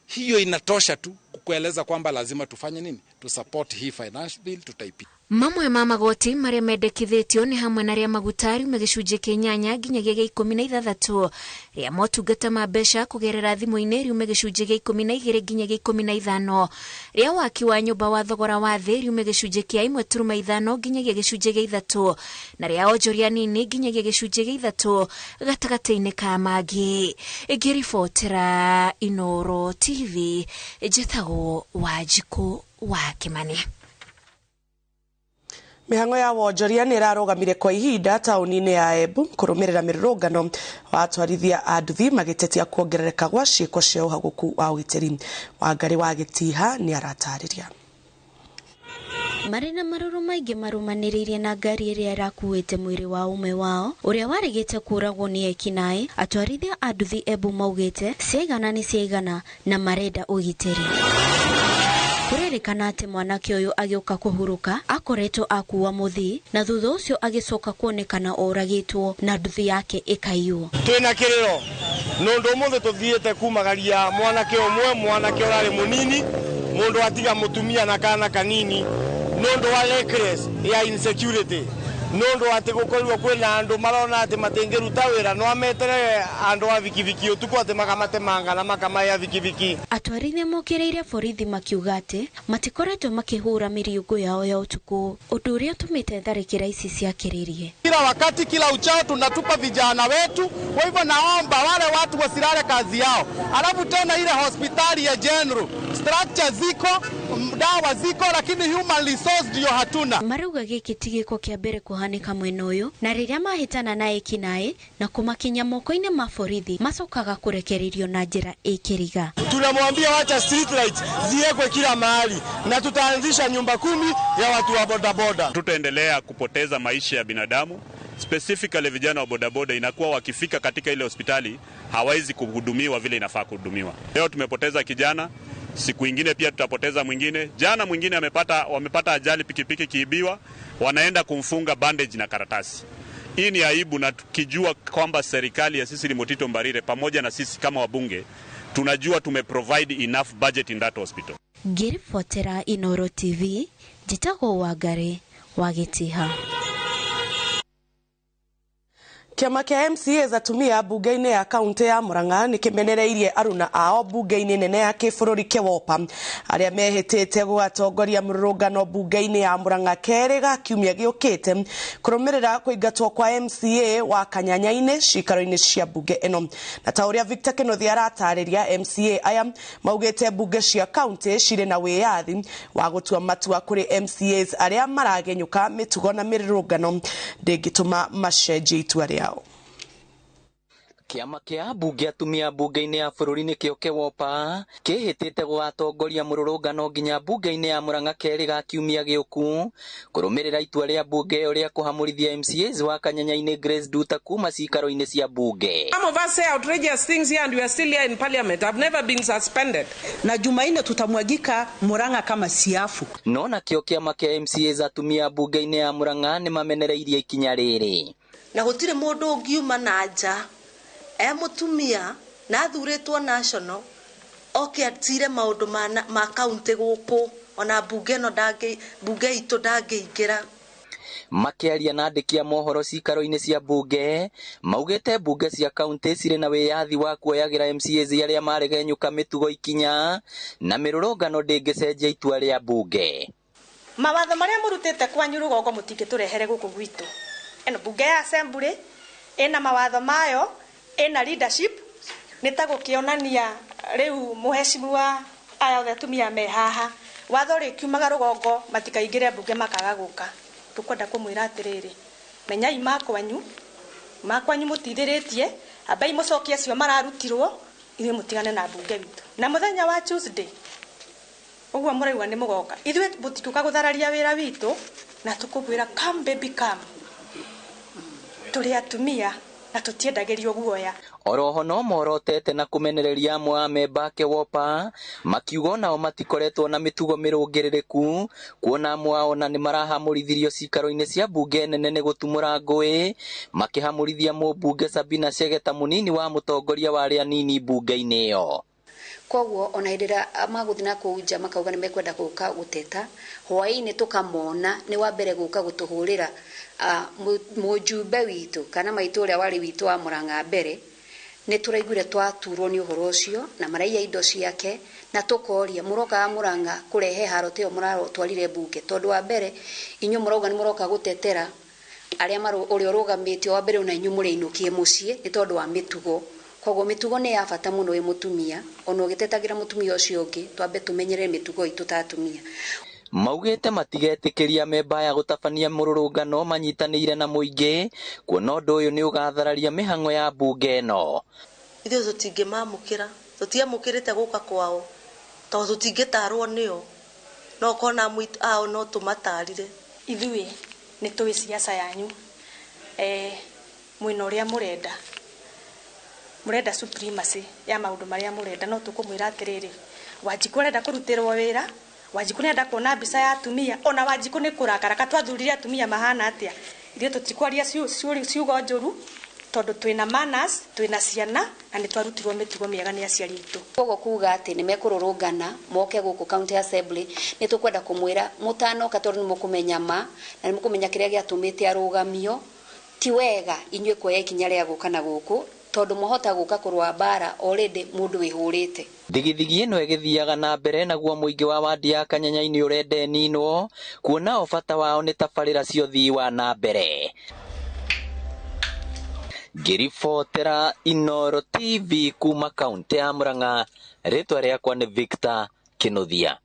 Hiyo inatosha tu kukueleza kwamba lazima tufanye nini, tu support hii finance bill, tutaipitisha. Mamwe ma magoti marĩa mendekithĩtio nĩ hamwe na rĩa maguta riume gĩcunjĩ kĩa 8 nginyagia gĩa 16, rĩa motungata ma mbeca kũgerera thimũ-inĩ riume gĩcunjĩ gĩa 12 nginyagia 15, rĩa waki wa nyũmba wa thogora wa thĩ riume gĩcunjĩ kĩa 1.5 nginyagia gĩcunjĩ gĩa 3, na rĩa onjoria nini nginyagia gĩcunjĩ gĩa 3 gatagatĩ-inĩ ka mangĩ. Ngĩribotera Inoro TV, njĩtagwo Wanjikũ wa Kĩmani. Mihango ya wonjoria nĩ ĩrarũgamire kwa ihinda taũni-inĩ ya Embu kũrũmĩrĩra mĩrũrũngano wa atwarithia a nduthi magĩtetia kuongerereka gwa ciĩko cia ũhagũku wa ũgitĩri. Wangarĩ wa Gĩtiha nĩ aratarĩria. Marĩ na marũrũ maingĩ marũmanĩrĩirie na ngari ĩrĩa ĩrakuĩte mwĩrĩ wa ũmwe wao ũrĩa warĩgĩte kũũragwo nĩ ekinaĩ. Atwarithia a nduthi Embu maugĩte ciaigana nĩ ciaigana na marenda ũgitĩri. Kũrerĩkana atĩ mwanake ũyũ agĩũka kũhurũka akoretwo akuua mũthii na thutha ũcio agĩcoka kuonekana oragĩtwo na nduthi yake ĩkaiywo. Twĩna kĩrĩro nũndũ ũmũthĩ tũthiĩte kumagaria mwanake ũmwe, mwanake ũrarĩ mũnini, mũndũ atiga mũtumia na kana kanini nũndũ wa reckless ya insecurity, nũndũ atĩ gũkorirwo kwĩna andũ marona atĩ matingĩruta wĩra no ameterere andũ a bikibiki ũtukũ atĩ makamatemanga na makamaya bikibiki. Atwarithia mokĩrĩire borithi makiuga atĩ matikoretwo makĩhũra mĩriũngũ yao ya ũtukũ, ũndũ ũrĩa ũtũmĩte tharĩkĩra ici ciakĩrĩrie. Kila wakati kila uchao tunatupa vijana wetu, kwa hivyo naomba wale watu wasilale kazi yao. Alafu tena ile hospitali ya general structure ziko, dawa ziko, lakini human resource ndio hatuna. Marauga gĩkĩ ti gĩko kĩa mbere kũhanĩka mwena ũyũ, na rĩrĩa mahĩtana na ekinaĩ na kũmakinya moko-inĩ ma borithi macokaga kũrekererio na njĩra ĩkĩriga. Tunamwambia wacha street lights ziwekwe kila mahali na tutaanzisha nyumba 10 ya watu wa bodaboda. Tutaendelea kupoteza maisha ya binadamu, specifically vijana wa bodaboda. Inakuwa wakifika katika ile hospitali hawawezi kuhudumiwa vile inafaa kuhudumiwa. Leo tumepoteza kijana, siku ingine pia tutapoteza mwingine. Jana mwingine wamepata ajali pikipiki kiibiwa, wanaenda kumfunga bandage na karatasi. Hii ni aibu, na tukijua kwamba serikali ya sisi Mutito Mbarire pamoja na sisi kama wabunge tunajua tumeprovide enough budget in that hospital. Ngĩribotera Inoro TV, njĩtagwo Wangarĩ wa Gĩtiha. Kĩama kĩa MCAs atumia mbunge-inĩ ya kaunti ya Murang'a nĩ kĩmenereirie aruna ao mbunge-inĩ nene ya kĩbũrũri KEWOPA arĩa mehĩtĩte gũgatongoria mũrũrũngano mbunge-inĩ ya Murang'a kerĩ ga kiumia gĩũkĩte kũrũmĩrĩra kũingatwo kwa MCA wa Kanyanya-inĩ cikaro-inĩ cia mbunge ĩno. Na ta ũrĩa Victor Kĩnuthia aratarĩria, MCA aya maugĩte mbunge cia kaunti cirĩ na wĩyathi wa gũtua matua kũrĩ MCAs arĩa maragenyũka mĩtugo na mĩrũrũngano ndĩngĩtũma macenjie itua rĩao. Kĩama kĩa mbunge atumia mbunge-inĩ ya bũrũri nĩkĩo KEWOPA kĩhĩtĩte gũgatongoria mũrũrũngano nginya mbunge-inĩ ya Murang'a kerĩ ga kiumia gĩũku kũrũmĩrĩra itua rĩa mbunge ĩyo rĩa kũhamũrithia MCAs wa Kanyanya-inĩ Grace Nduta kuma cikaro-inĩ cia mbunge. Some of us say outrageous things here and we are still here in parliament. I've never been suspended. Na Jumanne tutamwagika Murang'a kama siafu. No nakĩo kĩama kĩa MCAs atumia mbunge-inĩ ya Murang'a nĩmamenereirie ikinya rĩrĩ. Na gũtirĩ mũndũ ũngiuma na nja e mutumia na athuritwo national oke atire maundu ma kaunti guku ona bunge no ndangi bunge itu ndangĩingĩra. Makĩaria na andĩki a mohoro cikaro-inĩ cia mbunge maugĩte mbunge cia kaunti cirĩ na wĩyathi wa kuoyagĩra MCAs arĩa maregenyũka mĩtugo ikinya na mĩrũrũngano ndĩngĩcenjia itua rĩa mbunge. Mawatho marĩa mũrutĩte kwanyu rũgongo mũtingĩtũrehere gũkũ gwitũ. Ĩno mbunge ya assembly ĩna mawatho mayo, ĩna leadership, nĩ ta gũkĩonania rĩu mũhecimiwa aya othe atumia me haha watho rĩkiumaga rũgongo matikaingĩre mbunge makaga gũka. Tũkwenda kũmwĩra atĩrĩrĩ, menyai makwanyu mũtithĩrĩtie, ambai mũcokie acio mararutirwo, ithuĩ mũtigane na mbunge witũ. Na mũthenya wa Tuesday ũguo mũraigua nĩ mũgoka, ithuĩ mũtingĩũka gũthararia wĩra witũ na tũkũmwĩra come baby come, tũrĩ atumia na tũtiendagĩrio guoya. Oroho no morotete na kũmenereria amwe a memba a KEWOPA makiuga onao matikoretwo na mĩtugo mĩrũngĩrĩrĩku kuona amwe ao na nĩmarahamũrithirio cikaro-inĩ cia mbunge nene nĩ gũtumũra ngũĩ makĩhamũrithia mũmbunge Sabina Chege ta mũnini wa mũtongoria wa arĩa anini mbunge-inĩ ĩyo. Koguo ona hĩndĩ ĩrĩa magũthiĩ na kũu nja makauga nĩ mekwenda gũka gũteta, hwaĩ-inĩ tũkamona nĩ wa mbere gũka gũtũhũrĩra mũjumbe witũ kana maitũ ũrĩa warĩ witũ wa Murang'a mbere. Nĩ tũraiguire twaturwo nĩ ũhoro ũcio na maraiya indo ciake na tũkoria mũrokaga Murang'a kũrehe haro ta ĩyo mũratwarire mbunge, tondũ wa mbere inyuĩ mũrauga nĩ mũroka gũtetera arĩa ũrĩa ũrũgamĩtio wa mbere ona inyuĩ mũrĩinũkie mũciĩ nĩ tondũ wa mĩtugo. Koguo mĩtugo nĩ ya bata mũno wĩ mũtumia, ona ũgĩtetagĩra mũtumia ũcio ũngĩ twambe tũmenyerere mĩtugo itũ ta atumia. Maugĩte matigetĩkĩria memba aya gũtabania mũrũrũngano manyitanĩire na mũingĩ kuona ũndũ ũyũ nĩ ũgathararia mĩhang'o ya mbunge ĩno. Ithuĩ tũtingĩmamũkĩra, tũtiamũkĩrĩte gũka kwao tondũ tũtingĩtarwo nĩo, no kona amwe ao no tũmatarire. Ithuĩ nĩ tũĩ siasa yanyu, mwĩna ũrĩa mũrenda, mũrenda supremacy ya maũndũ marĩa mũrenda, no tũkũmwĩra atĩrĩrĩ, Wanjikũ arenda kũrutĩrwo wĩra, Wanjikũ nĩarenda kuona mbica ya atumia, ona Wanjikũ nĩ kũrakara ka twathurire atumia mahana atĩa. Ithuĩ tũtikwaria ciugo njũru tondũ twĩna manners, twĩna ciana na nĩ twarutirwo mĩtugo mĩega nĩ aciari aitũ. Koguo kuga atĩ nĩ mekũrũrũngana moke gũkũ county assembly nĩ tũkwenda kũmwĩra mũtanoka tondũ nĩ mũkũmenya ma na nĩ mũkũmenya kĩrĩa gĩatũmĩte arũgamio. Ti wega inyuĩ kuoya ikinya rĩa gũka na gũkũ tondũ mũhota gũka kũrũa mbara already mũndũ wĩhũrĩte. Thigithigi ĩno ĩgĩthiaga na mbere naguo mũingĩ wa wandi ya Kanyanya-inĩ ũrenda ĩninwo kuona o bata wao nĩ tabarĩra cia ũthii wa na mbere. Ngĩribotera Inooro TV kuma kaunti ya Murang'a, rĩtwa rĩakwa nĩ Victor Kĩnuthia.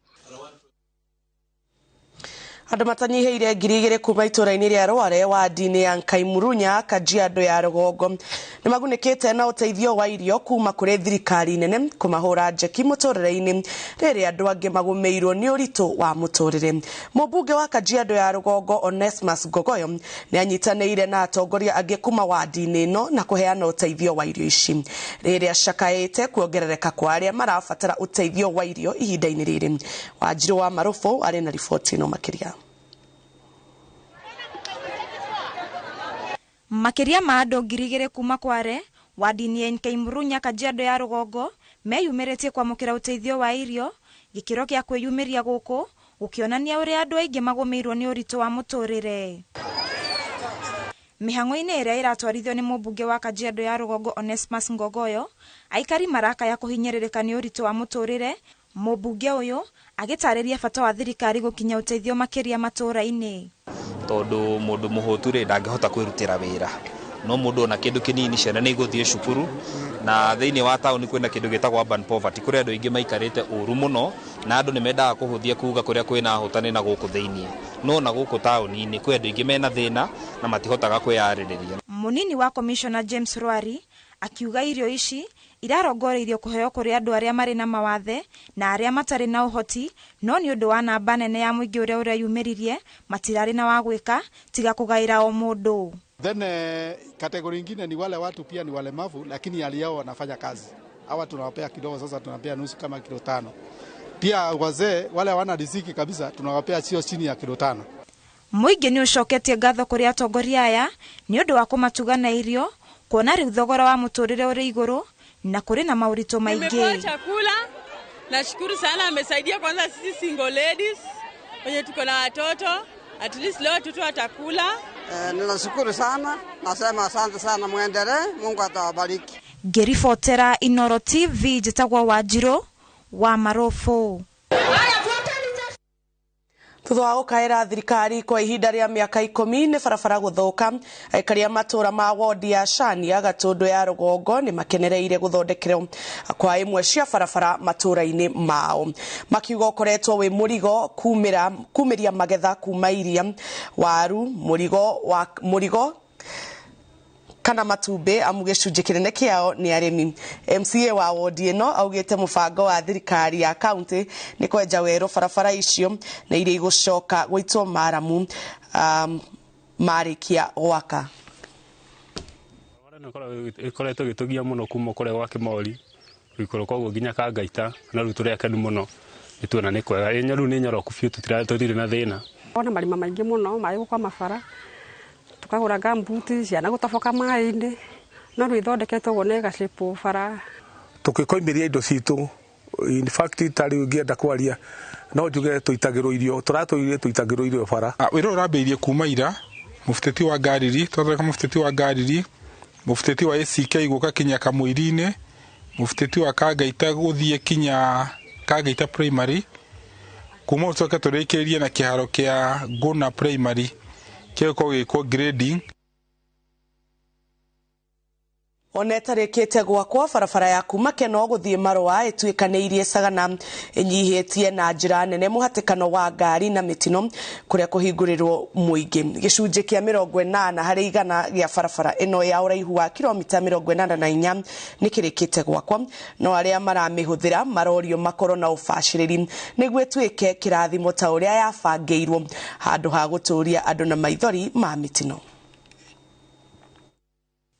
Andũ matanyihĩire 2,000 kuma itũũra-inĩ rĩa Rware wadi-inĩ ya Nkaimurunya Kajiado ya rũgongo nĩmagunĩkĩte na ũteithio wa irio kuma kũrĩ thirikari nene kũmahũra njeki mũtũrĩre-inĩ rĩrĩa andũ angĩ magũmĩirwo nĩ ũritũ wa mũtũrĩre. Mũmbunge wa Kajiado ya rũgongo Onesmus Ngogoyo nĩ anyitanĩire na atongoria angĩ kuma wadi-inĩ ĩno na kũheana ũteithio wa irio ici rĩrĩa cakaĩte kuongerereka kwa arĩa marabatara ũteithio wa irio ihinda-inĩ rĩrĩ. Wanjirũ wa Marũbũ arĩ na riboti ĩno makĩria. Makĩria ma andũ 2,000 kuma Kware wadi-inĩ ya Nkaimurunya Kajiado ya rũgongo meyumĩrĩtie kwamũkĩra ũteithio wa irio gĩkĩro kĩa kwĩyumĩria gũkũ gũkĩonania ũrĩa andũ aingĩ magũmĩirwo nĩ ũritũ wa mũtũrĩre. Mĩhang'o-inĩ ĩrĩa ĩratwarithio nĩ mũmbunge wa Kajiado ya Rũgongo Onesmus Ngogoyo, aikari marakaya kũhinyĩrĩrĩka nĩ ũritũ wa mũtũrĩre. Mũmbunge ũyũ agĩtarĩria bata wa thirikari gũkinya ũteithio makĩria matũũra-inĩ. Tondũ mũndũ mũhũtu rĩ ndangĩhota kwĩrutĩra wĩra, no mũndũ ona kĩndũ kĩnini ciana nĩ igũthiĩ cukuru, na thĩinĩ wa taũni kwĩna kĩndũ gĩtagwo urban poverty, kũrĩa andũ aingĩ maikarĩte ũru mũno, na andũ nĩ mendaga kũhũthia kuga kũrĩa kwĩna ahũtani na gũkũ thĩinĩ, no na gũkũ taũni-inĩ kwĩ andũ aingĩ mena thĩna na matihotaga kwĩyarĩrĩria. Mũnini wa Commissioner James Rwari akiuga irio ici irarongoreirio kũheo kũrĩ andũ arĩa marĩ na mawathe na arĩa matarĩ na ũhoti, no nĩ ũndũ wa namba nene ya mũingĩ ũrĩa ũreyumĩririe matirarĩ na wa gwĩka tiga kũgaĩra o mũndũ. Then kategori ingine ni wale watu pia ni walemavu lakini hali yao wanafanya kazi. Hawa tunawapea kidogo, sasa tunawapea nusu kama kilo 5. Pia wazee wale hawana riziki kabisa tunawapea sio chini ya kilo 5. Mũingĩ nĩ ũcoketie ngatho kũrĩ atongoria aya nĩ ũndũ wa kũmatuga na irio, kuona rĩu thogora wa mũtũrĩre ũrĩ igũrũ na kũrĩ na maũritũ maingĩ. Nimepewa chakula, nashukuru sana, amesaidia kwanza sisi single ladies wenye tuko na watoto, at least leo watoto watakula. Ninashukuru sana, nasema asante sana, muendelee, Mungu atawabariki. Ngĩribotera Inoro TV njĩtagwo Wanjirũ wa Marobo. Thutha wa gũkaĩra thirikari kwa ihinda rĩa mĩaka 10 nĩ barabara gũthũka, aikari a matũũra ma wodi ya Shania Gatũndũ ya Rũgongo nĩ makenereire gũthondekerwo kwa imwe cia barabara matũũra-inĩ mao, makiuga ũkoretwo wĩ mũrigo kumĩria magetha kuma iria, waru, mũrigo kana matumbĩ, amu gĩcunjĩ kĩnene kĩao nĩ arĩmi. MCA wa wodi ĩno augĩte mũbango wa thirikari ya kaunti nĩ kwenja werũ barabara icio na iria igũcoka gũitwo maramu marĩkia gwaka. Ĩkoretwo ĩgĩtũgia mũno kuma kũrĩa gwa Kĩmori gũikũrũka ũguo nginya Kangaita, na rĩu tũrĩ akenu mũno nĩ tuona nĩ kwega. Rĩu nĩ nyoroku biũ, tũtirĩ na thĩna. Ona marima maingĩ mũno maĩ gũkwama bara, tukagura gambuti ciana gũtoboka maĩ-inĩ, no rĩu ithondeketwo ũguo na ĩgacĩpwo bara. Tũkĩkoimĩria indo citũ, in fact ta rĩu ingĩenda kwaria no njuge tũitagĩrwo irio, tũratũire tũitagĩrwo irio bara. Wĩra ũrambĩrĩirie kuma ira, mũbuteti wa Ngariri, twathondeka mũbuteti wa Ngariri, mũbuteti wa ACK gũka kinya Kamũiri-inĩ, mũbuteti wa Kangaita gũthiĩ kinya Kangaita Primary, kuma ũcoke tũrĩkĩrĩrie na kĩharo kĩa Ngũna Primary kĩgũkorwo gĩgĩkwo grading. Ona ĩtarĩkĩte gwakwo, barabara ya kuma Keno gũthiĩ Marũa ĩtuĩkanĩirie Sagana ĩnyihĩtie na njĩra nene mũhatĩkano wa ngari na mĩtino kũrĩa kũhingũrĩrwo mũingĩ. Gĩcunjĩ kĩa 80 harĩ igana gĩa barabara ĩno ya ũraihu wa kilomita 84 nĩ kĩrĩkĩte gwakwo, no arĩa maramĩhũthĩra marorio makorwo na ũbacĩrĩri nĩguo ĩtuĩke kĩrathimo ta ũrĩa yabangĩirwo handũ ha gũtũria andũ na maithori ma mĩtino.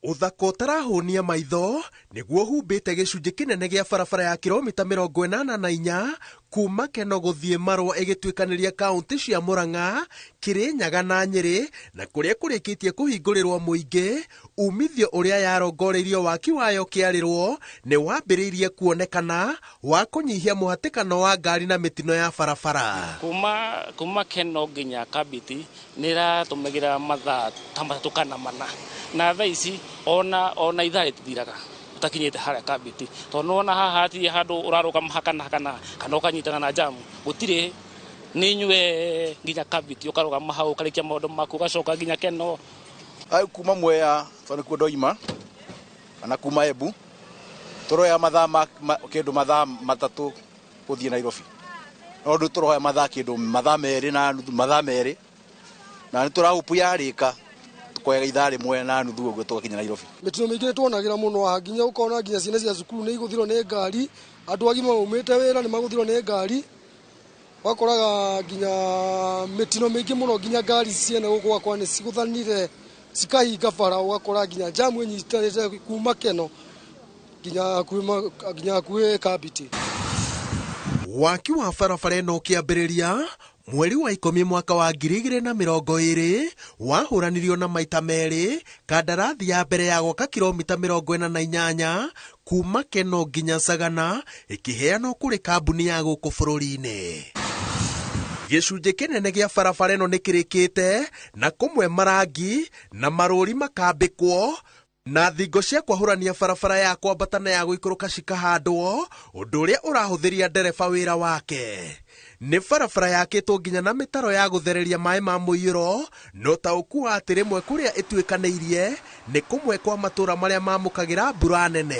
Ũthaka ũtarahũnia maitho nĩguo humbĩte gĩcunjĩ kĩnene gĩa barabara ya kilomita 84 kuma Keno gũthiĩ Marũa ĩgĩtuĩkanĩria kaunti cia Murang'a, Kirinyaga na Nyĩrĩ, na kũrĩa kũrĩkĩtie kũhingũrĩrwo mũingĩ. Umithio ũrĩa yarongoreirio waki wayo kĩarĩrwo nĩ wambĩrĩirie kuonekana wa kũnyihia mũhatĩkano wa ngari na mĩtino ya barabara. Kuma Keno nginya Kabiti nĩ ĩratũmĩgira mathaa ta 3 kana 4, na thaa ici ona ithaa rĩtithiraga utakinyĩte harĩa Kabiti, tondũ nĩwona haha hatirĩ handũ ũrarũgama hakana kana ũkanyitana na jamu, gũtirĩ, nĩ inyue nginya Kabiti ũkarũgama hau ũkarĩkia maũndũ maku ũgacoka nginya Keno. Kuma Mwea tondũ nĩkuo ndoima kana kuma Embu tũroya mathaa kĩndũ mathaa 3 gũthiĩ Nairobi, no rĩu tũroya mathaa kĩndũ mathaa 2 na nuthu, mathaa 2 na nĩ tũrahupu yarĩka tukoyaga ithaa 1.5 ũguo tũgakinya Nairobi. Mĩtino mĩingĩ nĩ tuonagĩra mũno haha, nginya ũkona nginya ciana cia cukuru nĩ igũthirwo nĩ ngari, andũ agima maumĩte wĩra nĩ magũthirwo nĩ ngari, wakoraga nginya mĩtino mĩingĩ mũno, nginya ngari ciene gũkũ gwakwa nĩ cigũthanire cikahinga bara, ũgakora nginya jamu ĩnyitanĩte kuma Keno nginya hakuhĩ Kabiti. Waki wa barabara ĩno ũkĩambĩrĩria mweri wa 10 mwaka wa 2020 wahũranirio na maita 2, kandarathi ya mbere ya gwaka kilomita 48 kuma Keno nginya Sagana ĩkĩheanwo kũrĩ kambuni ya gũkũ bũrũri-inĩ. Gĩcunjĩ kĩnene gĩa barabara ĩno nĩ kĩrĩkĩte na kũmwe marangi na marũri makambĩkwo na thingo cia kwahũrania barabara ya kwambata na ya gũikũrũka cikahandwo, ũndũ ũrĩa ũrahũthĩria ndereba wĩra wake. Nĩ barabara yakĩtwo nginya na mĩtaro ya gũthereria maĩ ma mũiyũro, na ũtaũku wa atĩ rĩmwe kũrĩa ĩtuĩkanĩirie nĩ kũmwe kwa matũũra marĩa mamũkagĩra mbura nene.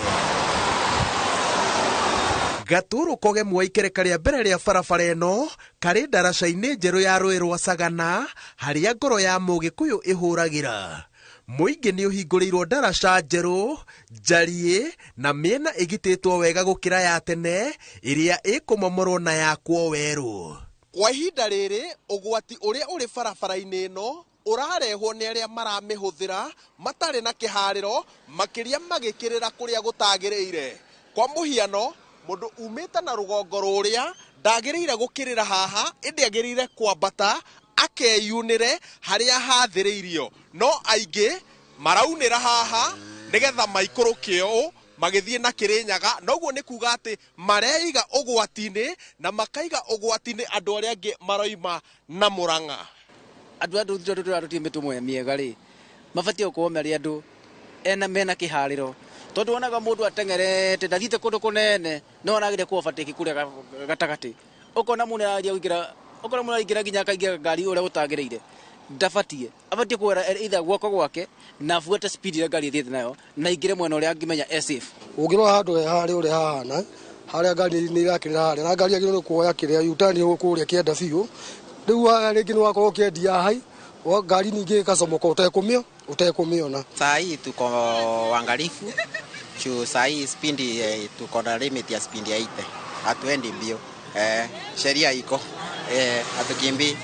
Gatũrũ kogemu wa ikereka rĩa mbere rĩa barabara ĩno karĩ ndaraca-inĩ njerũ ya rũĩ rwa Sagana, harĩa ngoro ya Mũgĩkũyũ ĩhũragĩra. Mũingĩ nĩ ũhingũrĩirwo ndaraca njerũ, njariĩ na mĩena ĩgitĩtwo wega gũkĩra ya tene ĩrĩa ĩkũmomorwo na yakwo werũ. Kwa ihinda rĩrĩ, ũgwati ũrĩa ũrĩ barabara-inĩ ĩno ũrarehwo nĩ arĩa maramĩhũthĩra matarĩ na kĩharĩro, makĩria magĩkĩrĩra kũrĩa gũtagĩrĩire. Kwa mũhiano, mũndũ umĩte na rũgongo rũrĩa ndagĩrĩire gũkĩrĩra haha, ĩndĩ agĩrĩire kwambata akeyunĩre harĩa hathĩrĩirio. No aingĩ maraunĩra haha nĩgetha maikũrũke ũũ magĩthiĩ na Kĩrĩnyaga, noguo nĩ kuga atĩ mareiga ũgwati-inĩ na makaiga ũgwati-inĩ andũ arĩa angĩ maroima na Mũrang'a. Andũ tũrĩa mĩtũmwe mĩega rĩ, mabatiĩ gũkorwo marĩ andũ ena mena kĩharĩro, tondũ wonaga mũndũ ateng'erete ndathiĩte kũndũ kũnene no aragĩria kũ overtake kũrĩa gatagatĩ, ũkona mũndũ arageria kũingĩra, ũkona mũndũ araingĩra nginya akaingĩra ngari ũrĩa gũtagĩrĩire. Ndabatiĩ, abatiĩ kuoera either guoko gwake na abuate speed ĩrĩa ngari ĩthiĩte nayo na aingĩre mwena ũrĩa angĩmenya e safe. Ũngĩrora handũ he harĩa ũrĩa hahana, harĩa ngari nĩ irakĩrĩra harĩa, na ngari yagĩrĩirwo nĩ kuoya kĩrĩa U-turn kũrĩa kĩenda biũ. Rĩu haha rĩngĩ nĩ wakorwo ũkĩendia hai, ngari ningĩ ĩgacomoka ũtekũmĩona. Saa hii tuko uangalifu juu saa hii spindi tuko na limit ya spindi ya 80, hatuendi mbio. Sheria iko, hatukimbii.